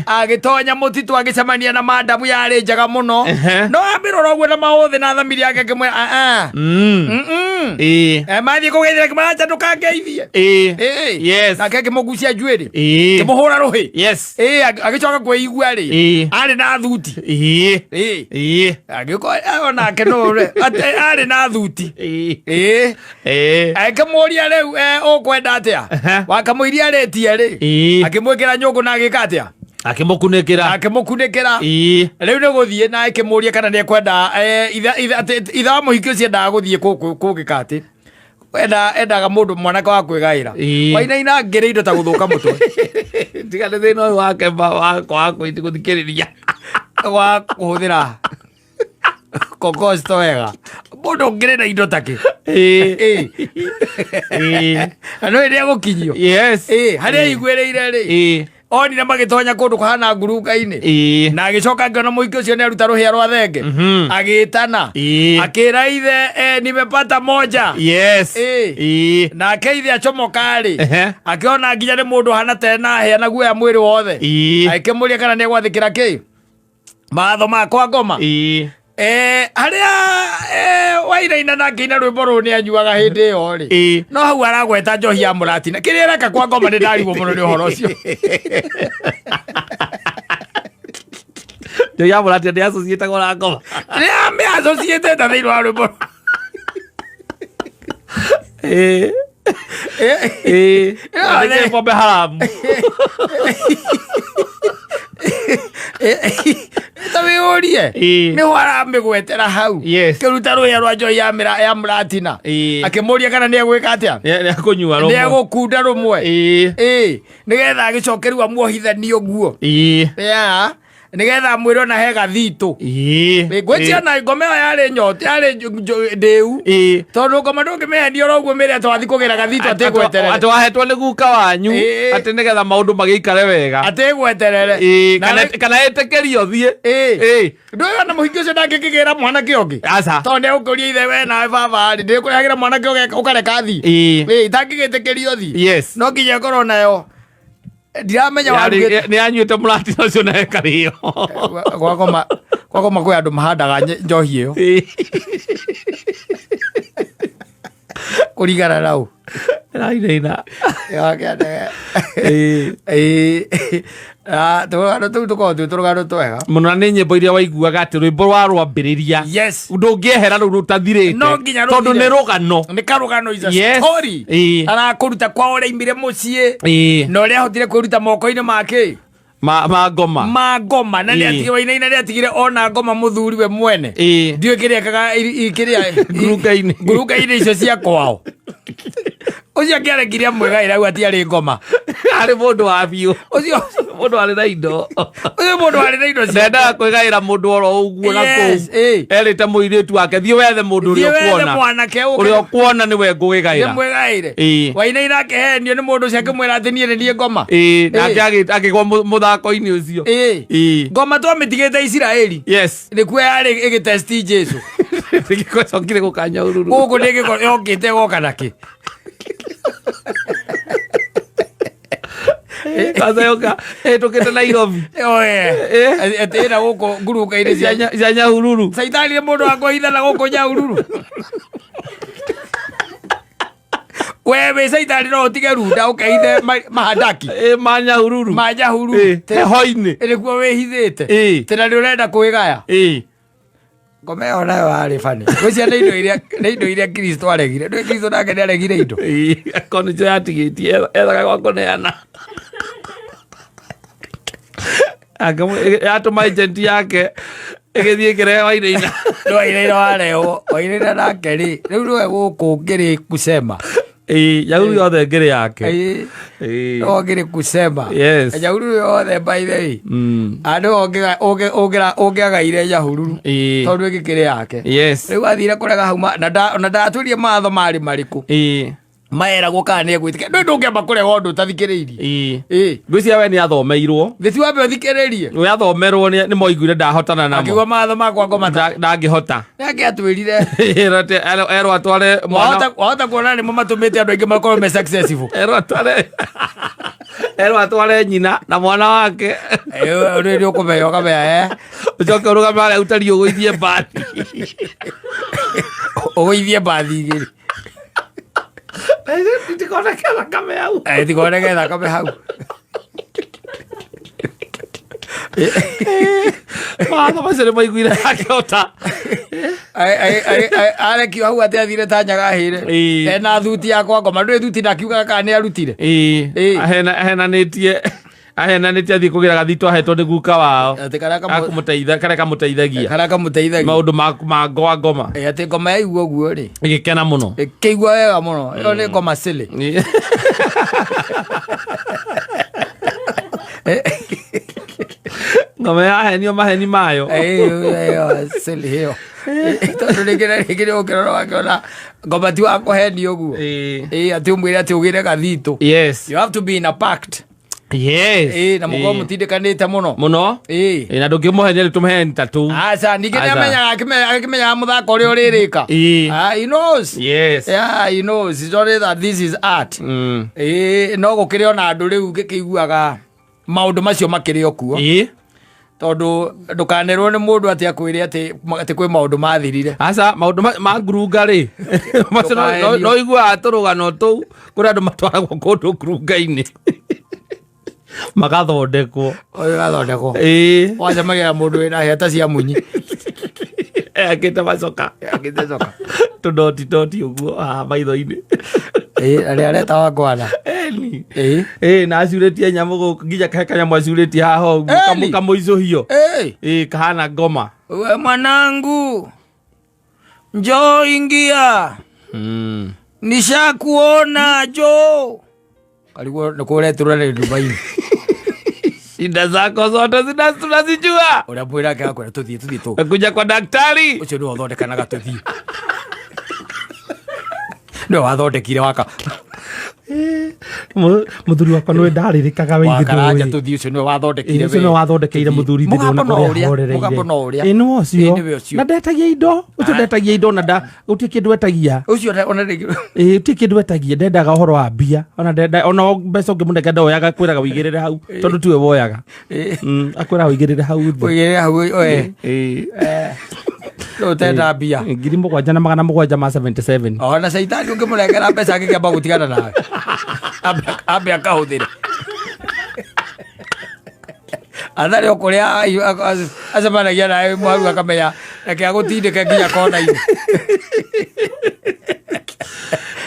Agĩtonya mũtitũ agĩcemania na mandamu yarĩ njega mũno. No amĩrora ũguo na maũthĩ na thamiri yake akĩmwĩra aa. Mathiĩ kũgeithia kĩmaracha ndũkangeithie. Ĩĩ. Nake akĩmũgucia njuĩrĩ, kĩmũhũra rũhĩ. Ĩĩ, agĩcoka kwĩigua rĩ, arĩ na thuti. Ĩĩ. Agĩũka onake no arĩ na thuti. Ĩĩ. Akĩmũria rĩu, ũkwenda atĩa? Wakamũiria arĩtie rĩ, akĩmwĩkĩra nyũngũ na agĩka atĩa? Akĩmũkunĩkĩra. Akĩmũkunĩkĩra. Rĩu nĩ gũthiĩ na akĩmũria kana nĩ ekwenda, ithe wa mũhiki ũcio endaga gũthiĩ kũngĩka atĩ endaga mũndũ mwanake wa kwĩgaĩra. Wainaina ngĩrĩ indo ta gũthũka mũtwe. Tiga nĩ thĩna ũyũ wake wakwa gũthikĩrĩria. Wa kũhũthĩra kokosto wega mũndũ ũngĩrĩ na indo takĩ. Ĩĩ. Na no ĩrĩa gũkinyio. Yes. Ĩĩ, harĩa aiguĩrĩire rĩ, onire magĩtonya kũndũ kũhana ngurunga-inĩ na agĩcoka akĩona mũhiki ũcio nĩ aruta rũhĩa rwa thenge, agĩtana, akĩra ithe, nimepata moja. Yes. Ĩĩ. Nake ithe acomoka rĩ, akĩona nginya nĩ mũndũ hana tena hĩa na guoya mwĩrĩ wothe. Akĩmũria kana nĩ egwathĩkĩra kĩ mawatho ma kwa ngoma. Harĩa Wainaina na akĩina rwĩmbo rũu nĩ anyuaga hĩndĩ ĩyo rĩ. No hau aragweta njohi ya mũratina kĩrĩa areka kwa ngoma, nĩ ndarigwo mũno nĩ ũhoro ũcio. Njohi ya mũratina nĩ associatagwo na ngoma. Nĩ amĩassociatĩte thĩinĩ wa rwĩmbo. Ĩĩ. Nĩ pombe haramu. Ta wĩyũrie, nĩho aramĩgwetera hau. Kĩruta rũhĩa rwa njohi ya mũratina, akĩmũria kana nĩ egwĩka atĩa. Nĩ akũnyua Nĩ rũmwe. egũkunda rũmwe. Ĩĩ, nĩgetha agĩcokerwo amuohithanie ũguo. Yeah. Nĩgetha amwĩre ona he gathitũ. Ngwĩciria na ngoma ĩyo yarĩ nyota yarĩ ndĩu, tondũ ngoma ndũngĩmĩhendia oro ũguo mĩre atĩ wathiĩ kũgĩra gathitũ atĩ Atĩ wahetwo nĩ guka wanyu. Atĩ nĩgetha maũndũ magĩikare wega. Atĩ gweterere. Ĩĩ, kana ĩtĩkĩrio thiĩ. Ĩĩ. Ndũĩ ona mũhiki ũcio ndangĩkĩgĩra mwanake ũngĩ. Aca. Tondũ nĩ egũkũria ithe, we nawe baba rĩ, ndĩkũrehagĩra mwanake ũngĩ ũkareka thiĩ. Ĩĩ, itangĩgĩtĩkĩrio thiĩ. No nginya ĩkorwo nayo. Ndiramenya warugĩte. Nĩ anyuĩte mũratina ũcio na ekarĩo. Kwa ngoma, kwa ngoma kwĩ andũ mahandaga njohi ĩyo kũringana na ũ. Ĩrainaina. Ĩĩ. Ah, tũrũgano tũu tũkoragwo twĩ tũrũgano twega. Mũno, na nĩ nyĩmbo iria waiguaga atĩ rwĩmbo rwa rwambĩrĩria ndũngĩehera rũu rũtathirĩte. No nginya tondũ rũthire. nĩ rũgano. Nĩ karũgano, is a story. Arakũruta kwa ũrĩa aimire mũciĩ na ũrĩa ahotire kwĩruta moko-inĩ make ma ngoma. Ma ngoma, na nĩ atigire Wainaina, nĩ atigire ona ngoma mũthuri we mwene. Ndiũĩ kĩrĩa ekaga kĩrĩa Ngurunga-inĩ. Ngurunga-inĩ icio cia kwao. Ũcio akĩarekire amwĩgaĩra hau atiarĩ ngoma. Arĩ mũndũ wa biũ. Ũcio mũndũ arĩ na indo. Ũcio mũndũ warĩ na indo cia Ndendaga kwĩgaĩra mũndũ oro ũguo na kũu. Erĩte mũirĩtu wake, thiĩ wethe mũndũ ũrĩa Thiĩ wethe ũkuona. mwanake ũke. Ũrĩa ũkuona nĩwe ngũgĩgaĩra. Mwĩgaĩre. Wainaina akĩhenio nĩ mũndũ ũcio akĩmwĩra atĩ niĩ nĩ niĩ ngoma. Ĩĩ, nake akĩgwa mũthako-inĩ ũcio. Ngoma twamĩtigĩte Isiraeli. Nĩkuo yarĩ ĩgĩtesti Jesu. Gĩcokire gũkanya ururu. Gũkũ nĩ yokĩte goka nakĩ. Kwanza yoka ĩtũkĩte Nairobi. Oe. Atĩ ĩna gũkũ ngurunga-inĩ cia cia Nyahururu. Caitani nĩ mũndũ wa kwĩhithana gũkũ Nyahururu. We wĩ caitani no ũtige runda ũkehithe mahandaki. Ma Nyahururu. Ma Nyahururu. Heho-inĩ. Nĩkuo wĩhithĩte. Tena nĩ ũrenda kwĩgaya. Ngoma ĩyo nayo yarĩ bani. Ngwĩciria nĩ indo iria Kristo aregire. Ndũĩ Kristo nake nĩ aregire indo. Akorwo nĩcio yatigĩtie ethaga gwa kũneana. Yatũma agent yake ĩgĩthiĩ ĩkĩrehe Wainaina. Nĩ Wainaina warehwo. Wainaina nake rĩ, rĩu nĩwe gũkũ ngĩrĩ kusema. Ĩĩ, Nyahururu yothe ngĩrĩ yake. Nĩwe ngĩrĩ kusema. Nyahururu yothe, by the way. Ah, nĩwe ũngĩagaire Nyahururu. Tondũ ĩgĩkĩrĩ yake. Rĩu athire kũrega hau na ndatwĩrie mawatho marĩ marĩkũ. Maeragwo kana nĩ egwĩtĩkia. Ndũĩ ndũngĩamba kũrega ũndũ ũtathikĩrĩirie. Ngwĩciria we nĩ athomeirwo. Thĩ ti wambe ũthikĩrĩrie. We athomerwo nĩ moiguire ndahotana namo. Akiuga mawatho makwa ngoma ta. Ndangĩhota. Nake atwĩrire. Erwo atware mwana. Wahota kuona nĩmo matũmĩte andũ aingĩ makorwo me successful. Erwo atware nyina na mwana wake. Rĩu nĩ ũkũmenya ũkamenya eh. Ũcoke ũrũgame harĩa ũtariĩ ũgũithie mbathi. Ũgũithie mbathi igĩrĩ. Tikoneke thakame hau. Tikoneke thakame hau. Mawatho macio nĩ maiguire akĩhota. Arekio hau atĩ athire ta nyaga hĩre. Ena thuti yakwa ngoma, ndũĩ thuti ndakiugaga kana nĩ arutire. Ahenanĩtie athiĩ kũgĩra gathito ahetwo nĩ guka wao. Atĩ karĩa Akũmũteitha, karĩa kamũteithagia. Karĩa kamũteithagia. Maũndũ ma ngoa ngoma. Atĩ ngoma yaigua ũguo rĩ. Ĩgĩkena mũno. Ĩkĩigua wega mũno. Ĩyo nĩ ngoma silly. Ngoma yahenio maheni mayo. Ĩyo silly ĩyo. Tondũ rĩngĩ na rĩngĩ nĩ ũkĩrora wakĩona ngoma ti wa kũhenio ũguo. Atĩ ũmwĩre atĩ ũgĩre gathitũ. You have to be in a pact. Na mũkorwo mũtindĩkanĩte mũno. Mũno. Na ndũngĩmũhenia rĩ tũmũheni ta tũu. Aca, ningĩ nĩ Aca. amenyaga akĩmenyaga mũthako ũrĩa ũrĩrĩka. Ah, he knows. Yeah, he knows. It's only that this is art. No gũkĩrĩ ona andũ rĩu ngĩkĩiguaga maũndũ macio makĩrĩ o kuo. Tondũ ndũkanerwo nĩ mũndũ atĩ akwĩre atĩ kwĩ maũndũ mathirire. Aca, maũndũ ma ngurunga rĩ, macio Ndũkahenio. no iguaga tũrũgano tũu kũrĩ andũ matwaragwo kũndũ ngurunga-inĩ magathondekwo. Ũgathondekwo. Wacemania na mũndũ wĩna hĩa ta cia munyi. Akĩte macoka. Akĩte coka. Tũdoti doti ũguo haha maitho-inĩ. Arĩa areta wangwana. Eni. Na acurĩtie nyamũ gũkũ nginya kahe kanyamũ acurĩtie haha ũguo kamũicũhio. Kahana ngoma. We mwanangu, njoo ingia. Nishakuona, njoo. Karigwo nĩ kũreturwo nĩ Dubai. Shida zako zote tunazijua. Ũrĩa mwĩra ake akwĩra tũthiĩ tũthiĩ tũ. Kuja kwa daktari. Ũcio nĩwe ũthondekanaga tũthiĩ. Nĩwe wathondekire waka. Muthuri wakwa niwe ndaririkaga we Wa Karanja ithe tuthi ucio niwe wathondekire ũcio nĩwe wathondekeire mũthuri ithe Mũgambo ndũna no kũrĩa ũrĩa, ahorereire. mũgambo no ũrĩa. Ĩ, nĩwe ũcio Ĩ, nĩwe ũcio. Na ndetagia indo ũcio, ndetagia indo na gũtirĩ kĩndũ etagia. Ucio ona rĩngĩ. Ĩ, gũtirĩ kĩndũ etagia, ndendaga ũhoro wa mbia ona ndenda ona mbeca ũngĩmũnengera ndoyaga, kwĩraga wĩigĩrĩre hau tondũ tiwe woyaga. Akwĩraga wĩigĩrĩre hau thĩ. Ũigĩrĩre hau oe. Ĩ. Ũtenda mbia. 7,777. Ona caitani ũngĩmũnengera mbeca angĩkĩamba gũtigana nawe ambe akahũthĩre atharĩ o kũrĩa acemanagia nawe mwaru akamenya reke agũtindĩke nginya kona-inĩ.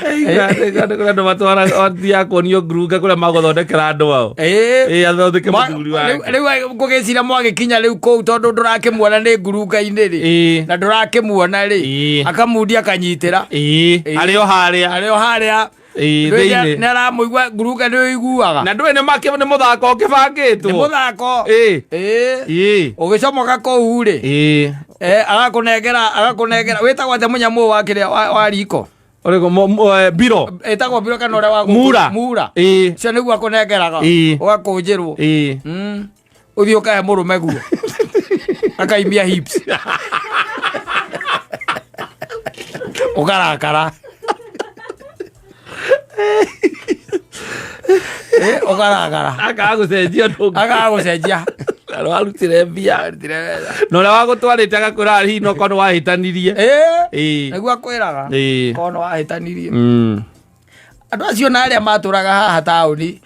Kũrĩ andũ matwaraga mathiaga kuonio ngurunga kũrĩa magũthondekera andũ ao. Ĩĩ. Ĩ, athondeke mũthuri wake. Rĩu ngũgĩcira mwagĩkinya rĩu kũu tondũ ndũrakĩmuona nĩ ngurunga-inĩ rĩ na ndũrakĩmuona rĩ akamundi akanyitĩra. Ĩ, arĩ o harĩa. Arĩ o harĩa. Ĩ, Nĩ thĩinĩ. nĩ aramũigua ngurunga nĩ ũiguaga. Na ndũĩ nĩ nĩ mũthako ũkĩbangĩtwo. Nĩ mũthako. Ĩ. Ĩ. Ĩ. Ũgĩcomoka kũu rĩ Ĩ. Agakũnengera wĩtagwo atĩa mũnyamũ ũyũ wa kĩrĩa wa riko? Ũrĩkũ biro? Ĩtagwo biro kana ũrĩa wa Mura. Mura. Ĩ. Ũcio nĩguo akũnengeraga. Ĩ. Ũgakũnjĩrwo. Ĩ. Ũthiĩ ũkahe mũrũme guo akaimia hips ũkarakara. Ũkarakara. Akaga gũcenjia ũndũ ũngĩ. Akaga gũcenjia. Na warutire mbia na ũrĩa wagũtwarĩte agakwĩra hihi no korwo nĩ wahĩtanirie. Ĩ. Nĩguo akwĩraga. Ĩ. Korwo nĩ wahĩtanirie. Andũ acio na arĩa matũraga haha taũni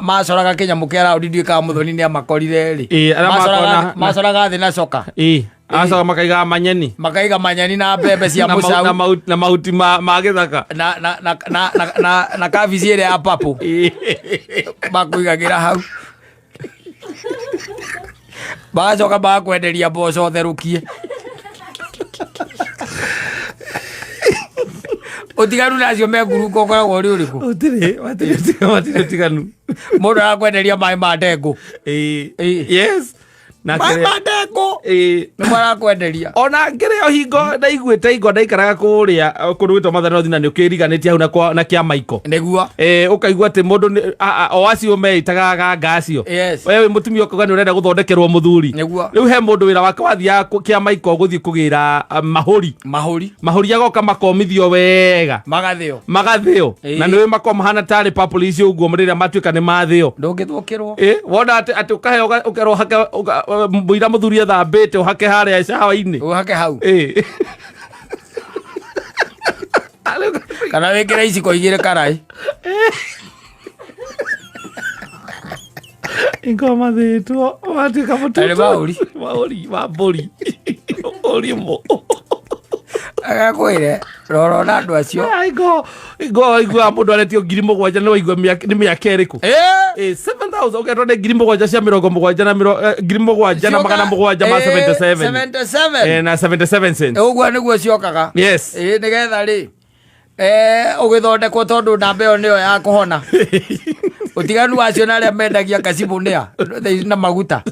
macoraga kĩnyamũ kĩa raũndi ndiũĩ kana mũthoni nĩ amakorire rĩ. Ĩ, arĩa Macoraga thĩ na coka. Ĩ, agacoka makaigaga manyeni. Makaiga manyeni na mbembe cia mũcau. Na mahuti ma gĩthaka. Na kabici ĩrĩa ya papo. Makũigagĩra hau magacoka magakwenderia mboco therũkie. Ũtiganu na acio me ngurunga ũkoragwo ũrĩ ũrĩkũ? Gũtirĩ, matirĩ ũtiganu. Mũndũ arakwenderia maĩ ma ndengũ. Ĩ. Ĩ. Yes, na maĩ kĩrĩa- ma ndengũ Ĩ. nĩmo arakwenderia. Ona ngĩrĩ o hingo ndaiguĩte hingo ndaikaraga kũrĩa kũndũ gwĩtwo Mathare North na nĩ ũkĩriganĩtie hau na na kĩa Maiko. Nĩguo. Ũkaigua atĩ mũndũ o acio meitaga ganga acio. Yes. We wĩ mũtumia ũkauga nĩ ũrenda gũthondekerwo mũthuri. Nĩguo. Rĩu he mũndũ wĩra wake wathiaga kĩa Maiko gũthiĩ kũgĩra mahũri. Mahũri. Mahũri agoka makomithio wega. Magathĩo. Magathĩo. Ĩĩ. Na nĩũĩ makorwo mahana tarĩ purple icio ũguo rĩrĩa matuĩka nĩ mathĩo. Ndũngĩthũkĩrwo. Ĩ, wona atĩ ũkaheo ũkerwo hake mũira mũthuri ethambĩte ũhake harĩa cawa-inĩ. Ũhake hau. Ĩ. Kana wĩkĩre iciko igĩrĩ karai. Ingo mathĩtwo matuĩka mũtutu. Arĩ mahũri. Mahũri ma mbũri. Ũri mo. Agakwĩre rora na andũ acio. Ingo ingo waiguaga mũndũ aretio 7,000 nĩ waigua nĩ mĩaka ĩrĩkũ? Ĩ. Ĩ, 7,000 ũketwo nĩ 7,000 cia 70 na 7,777. 77. Na 77 cents. Ũguo nĩguo ciokaga. Yes. Ĩ, nĩgetha rĩ ũgĩthondekwo tondũ namba ĩyo nĩyo ya kũhona. Ũtiganu wacio na arĩa mendagia kacibũ nĩa There is na maguta,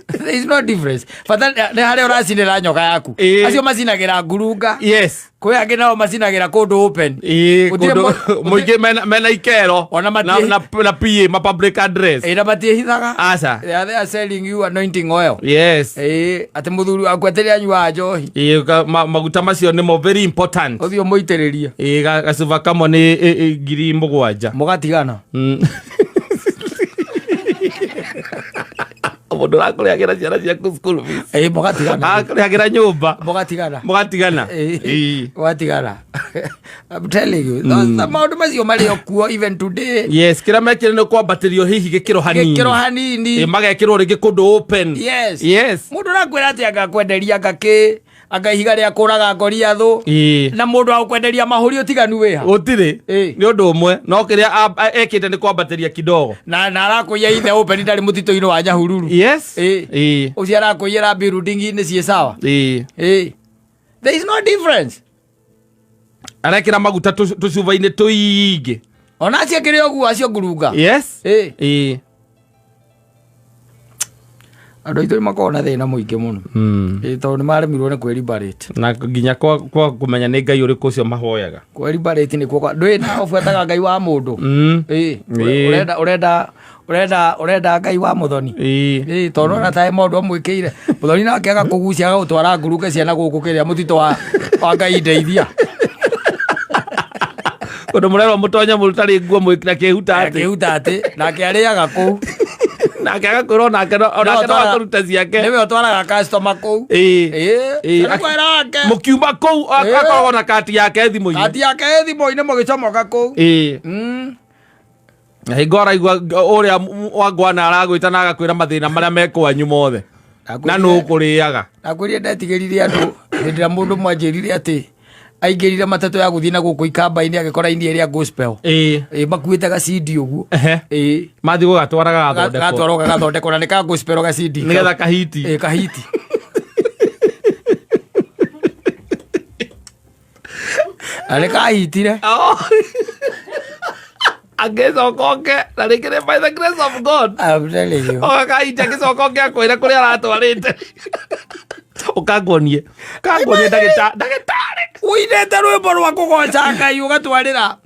there is no difference. Bata nĩ harĩa ũracinĩra nyoka yaku. Ĩ. Acio macinagĩra ngurunga. Yes. Kwĩ angĩ nao macinagĩra kũndũ open. Ĩ, Gũtirĩ kũndũ mũingĩ mena ikero. Ona Na PA ma public address. Ĩ, na matiĩhithaga. Aca. They are there selling you anointing oil. Yes. Ĩ, atĩ mũthuri waku atĩ rĩrĩa anyuaga njohi. Ĩ, maguta macio nĩmo very important. Ũthiĩ ũmũitĩrĩrie. Ĩ, gacuba kamwe nĩ 7,000. Mũgatigana. Mũndũ ũrakũrĩhagĩra ciana ciaku school fees. Ĩ, mũgatigana. Akũrĩhagĩra nyũmba. Mũgatigana. Mũgatigana. Ĩ. Ĩ. Mũgatigana. I'm telling you, maũndũ macio marĩ o kuo even today. Yes, kĩrĩa mekire nĩ kwambatĩrio hihi gĩkĩro hanini. Gĩkĩro hanini. Ĩ, magekĩrwo rĩngĩ kũndũ open. Yes. Yes. Mũndũ ũrakwĩra atĩ angakwenderia anga kĩ anga ihiga rĩa kũraga ngoriathũ Ĩ. na mũndũ wa gũkwenderia mahũri ũtiganu wĩha? Gũtirĩ. Ĩ. Nĩ ũndũ ũmwe no kĩrĩa ekĩte nĩ kwambatĩria kidogo. Na arakũiya ithe open ndarĩ mũtitũ-inĩ wa Nyahururu. Yes. Ĩ. Ĩ. Ũcio arakũiyĩra building-inĩ ciĩ sawa. Ĩ. Ĩ. There is no difference. Arekĩra maguta tũcuba-inĩ tũingĩ. Ona acio akĩrĩ ũguo acio ngurunga. Yes. Ĩ. Ĩ. Andũ aitũ nĩ makoragwo na thĩna mũingĩ mũno. Ĩĩ, tondũ nĩ maremirwo nĩ kwĩribarĩte. Na nginya kwa kũmenya nĩ ngai ũrĩkũ ũcio mahoyaga. Kwĩribarĩte nĩkuo ndũĩ na ũbuataga ngai wa mũndũ. Ĩĩ. Ũrenda ũrenda ũrenda ũrenda ngai wa mũthoni. Ĩĩ, tondũ ona tae maũndũ amwĩkĩire mũthoni nake agakũgucia agagũtwara nguruke ciana gũkũ kĩrĩa mũtitũ wa ngai ndeithia. Ũndũ mũrerwo mũtonye mũtarĩ nguo mwĩkĩra kĩhuta atĩ. Kĩhuta atĩ nake arĩaga kũu. Nake agakwĩrwo onake no akũruta ciake. Nĩwe ũtwaraga customer kũu. Ĩĩ. Ĩĩ. Ĩĩ. Mũkiuma kũu akoragwo na kati yake thimũ-inĩ. Kati yake thimũ-inĩ mũgĩcomoka kũu. Ĩĩ. Na hingo araigua ũrĩa wangwana aragwĩta na agakwĩra mathĩna marĩa me kwanyu mothe. Na nũ ũkũrĩaga. Ndakwĩrire ndetigĩrire andũ hĩndĩ ĩrĩa mũndũ ũmwe anjĩrire atĩ aingĩrire matatũ ya gũthiĩ na gũkũ ikamba-inĩ agĩkora ini ĩrĩa gospel. Ĩĩ. Ĩĩ, makuĩte gacindi ũguo. Ĩĩ. Mathiĩ gũgatwara gagathondekwo. Gatwarwo gagathondekwo na nĩ ka gospel gacindi. Nĩgetha kahiti. Ĩĩ, kahiti. Na nĩ kahitire. Angĩcoka oke na rĩngĩ nĩ by the grace of God. I'm telling you. Oka kahiti agĩcoka oke akwĩre kũrĩa aratwarĩte. Ũkanguonie. Ũkanguonie ndagĩtarĩ. Ũinĩte rwĩmbo rwa kũgoca Ngai ũgatwarĩra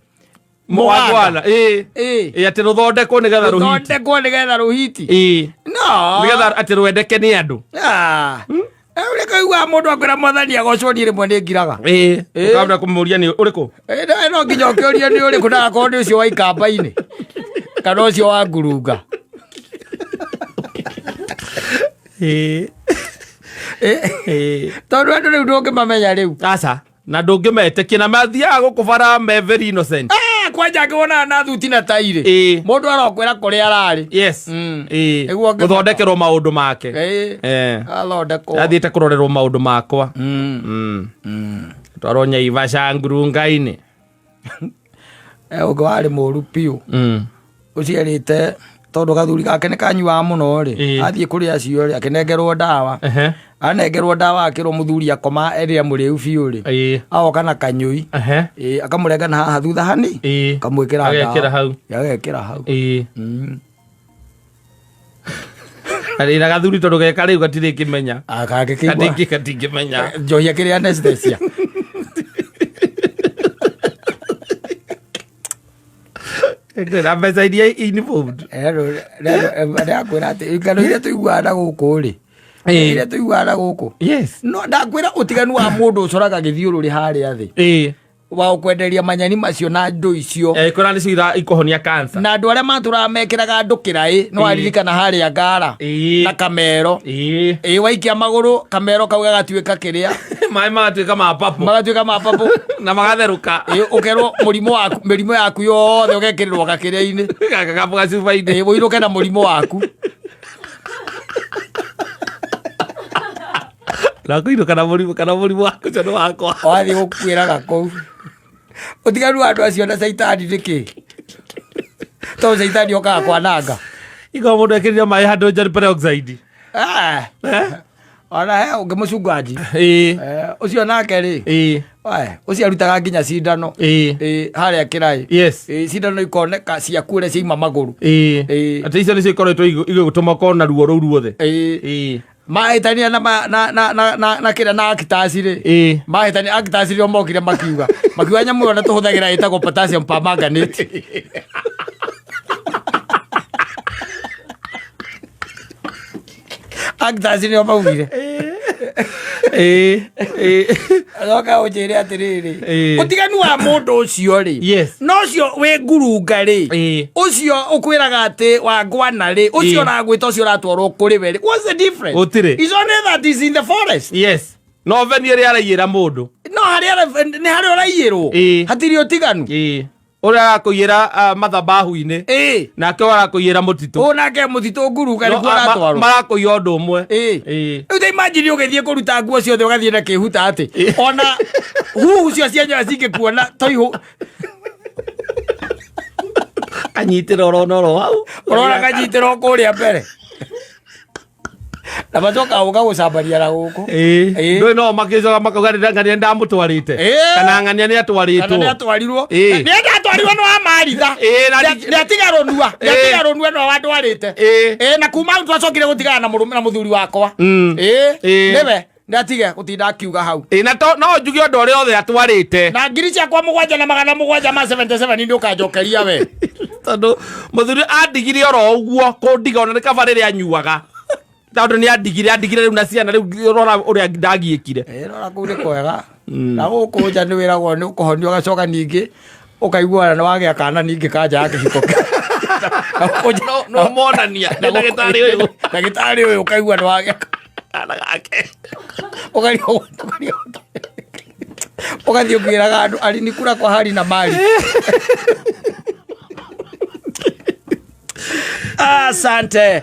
Mũganda. Ĩĩ. Ĩĩ. Ĩĩ, atĩ rũthondekwo nĩgetha rũhiti. Rũthondekwo nĩgetha rũhiti. Ĩĩ. No. Nĩgetha atĩ rwendeke nĩ andũ. Ah. Rĩu nĩkaigua mũndũ akwĩra mwathani agocwo niĩ rĩmwe nĩ ngiraga. Ĩĩ. Ĩĩ. Ũkambĩrĩria kũmũria nĩ ũrĩkũ? Ĩĩ, no nginya ũkĩũrie nĩ ũrĩkũ ndagakorwo nĩ ũcio wa ikamba-inĩ kana ũcio wa ngurunga. Ĩĩ. Ĩĩ. Tondũ andũ rĩu ndũngĩmamenya rĩu. Aca. Na ndũngĩmetĩkia na mathiaga gũkũ bara me very innocent. Kwanja ngĩwonaga na thuti na tairĩ. Ĩĩ. Mũndũ arokwĩra kũrĩa ararĩ. Yes. Ĩĩ. Nĩguo ngĩmaka. Gũthondekerwo maũndũ make. Ĩĩ. Athondekwo. Athiĩte kũrorerwo maũndũ makwa. Twarwo Nyaivasha ngurunga-inĩ. Ũngĩ warĩ mũru biũ. Ũciarĩte tondũ gathuri gake nĩ kanyuaga mũno rĩ. Athiĩ kũrĩ acio rĩ, akĩnengerwo ndawa. Anengerwo ndawa akĩrwo mũthuri akoma ĩrĩa mũrĩu biũ rĩ. Agoka na kanyũi. Ĩĩ, akamũrenga na haha thutha hani. Akamwĩkĩra ndawa. Agekĩra hau. Agekĩra hau. Ĩĩ. Na gathuri tondũ geka rĩu gatirĩ kĩmenya. Kangĩkĩigua. Gatingĩmenya. Njohi akĩrĩ anesthesia. Na mbeca iria involved. Ndakwĩra atĩ ngano iria tũiguaga na gũkũ rĩ. Iria tũiguaga na gũkũ. Yes. No ndakwĩra ũtiganu wa mũndũ ũcoraga gĩthiũrũrĩ harĩa thĩ. Wa gũkwenderia manyeni macio na andũ icio. Kwĩra nĩcio ikũhonia cancer. Na andũ arĩa matũraga mekĩraga andũ kĩraĩ, nĩ waririkana harĩa Ngara. Na Kamero. Ĩĩ, waikia magũrũ, Kamero kau gagatuĩka kĩrĩa. Maĩ magatuĩka ma papo. Magatuĩka ma papo. Na magatherũka. Ĩĩ, ũkerwo mũrimũ waku, mĩrimũ yaku yothe ũgekĩrĩrwo gakĩrĩa-inĩ. Gakabu gacuba-inĩ. Ĩĩ, ũinũke na mũrimũ waku. Na kũinũka na mũrimũ, kana mũrimũ waku ũcio nĩ wakwa. Wathiĩ gũkuĩraga kũu. Ũtiganu wa andũ acio na caitani nĩ kĩ? Tondũ caitani okaga kwananga. Iko mũndũ ekĩrire maĩ handũ nja peroxide. Ona he ũngĩ mũcungaji. Ũcio nake rĩ. Ũcio arutaga nginya cindano. Harĩa kĩraĩ. Yes. Cindano ikoneka ciaku ũrĩa ciaima magũrũ. Atĩ icio nĩcio ikoretwo igĩgũtũma ũkorwo na ruo rũu ruothe. Mahĩtania na ma-, na, na, na, na, na kĩrĩa na Actas rĩ. Mahĩtania Actas rĩo mokire makiuga. Makiuga nyamũ ĩyo na tũhũthagĩra ĩtagwo potassium permanganate. Actas nĩo maugire. Coka ũnjĩre atĩrĩrĩ. Ũtiganu wa mũndũ ũcio rĩ. Yes. Na ũcio wĩ ngurunga rĩ. Ũcio ũkwĩraga atĩ wa ngwana rĩ. Ũcio ũragwĩta ũcio ũratwarwo kũrĩ we rĩ. What's the difference? Gũtirĩ. It's only that is in the forest. Yes. No veni ĩrĩa araiyĩra mũndũ. No harĩa nĩ harĩa ũraiyĩrwo. Hatirĩ ũtiganu. Ũrĩa arakũiyĩra mathabahu-inĩ. Nake ũrĩa arakũiyĩra mũtitũ. Ũyũ nake mũtitũ ngurunga No, nĩkuo aratwarwo. marakũiya ũndũ ũmwe. Rĩu ta imagine ũgĩthiĩ kũruta nguo ciothe ũgathiĩ na kĩhuta atĩ. Ona huhu cio cia nyoya cingĩkuona toihũ. Kanyitĩra ũrona oro hau. Ũrona kanyitĩra o kũrĩa mbere. Na macoka gũka gũcambaria na gũkũ. Ndũĩ no makĩcoka makauga nĩ ng'ania ndamũtwarĩte. Kana ng'ania nĩ atwarĩtwo. Kana nĩ atwarirwo. Nĩ atwarirwo. Watwarirwo nĩ wa maritha. Ĩĩ, na Nĩatiga rũnua. Nĩatiga rũnua nĩwe wandwarĩte. Ĩĩ. Ĩĩ, na kuma hau twacokire gũtigana na mũrũme na mũthuri wakwa. Ĩĩ. Ĩĩ. Nĩwe. Nĩatige gũtinda akiuga hau. Ĩ, na to- no njuge ũndũ ũrĩa othe atwarĩte. Na 7,777 ma 77 nĩ ũkanjokeria we. Tondũ mũthuri andigire oro ũguo kũndiga, ona nĩ kaba rĩrĩa anyuaga, tondũ nĩ andigire andigire rĩu na ciana. Rĩu rora ũrĩa ndagiĩkire. Ĩĩ, rora kũu nĩ kwega. Na gũkũ nja nĩ wĩragwo nĩ ũkũhonio, ũgacoka ningĩ ũkaiguana nĩ wagĩa kana ningĩ kanja ya kĩhiko. Na gũkũ nja- No monania nĩ ndagĩtarĩ ũyũ. Ndagĩtarĩ ũyũ, ũkaigua nĩ wagĩa kana gake. Ũgathiĩ ũkĩraga andũ alinikula kwa hali na mali. Asante.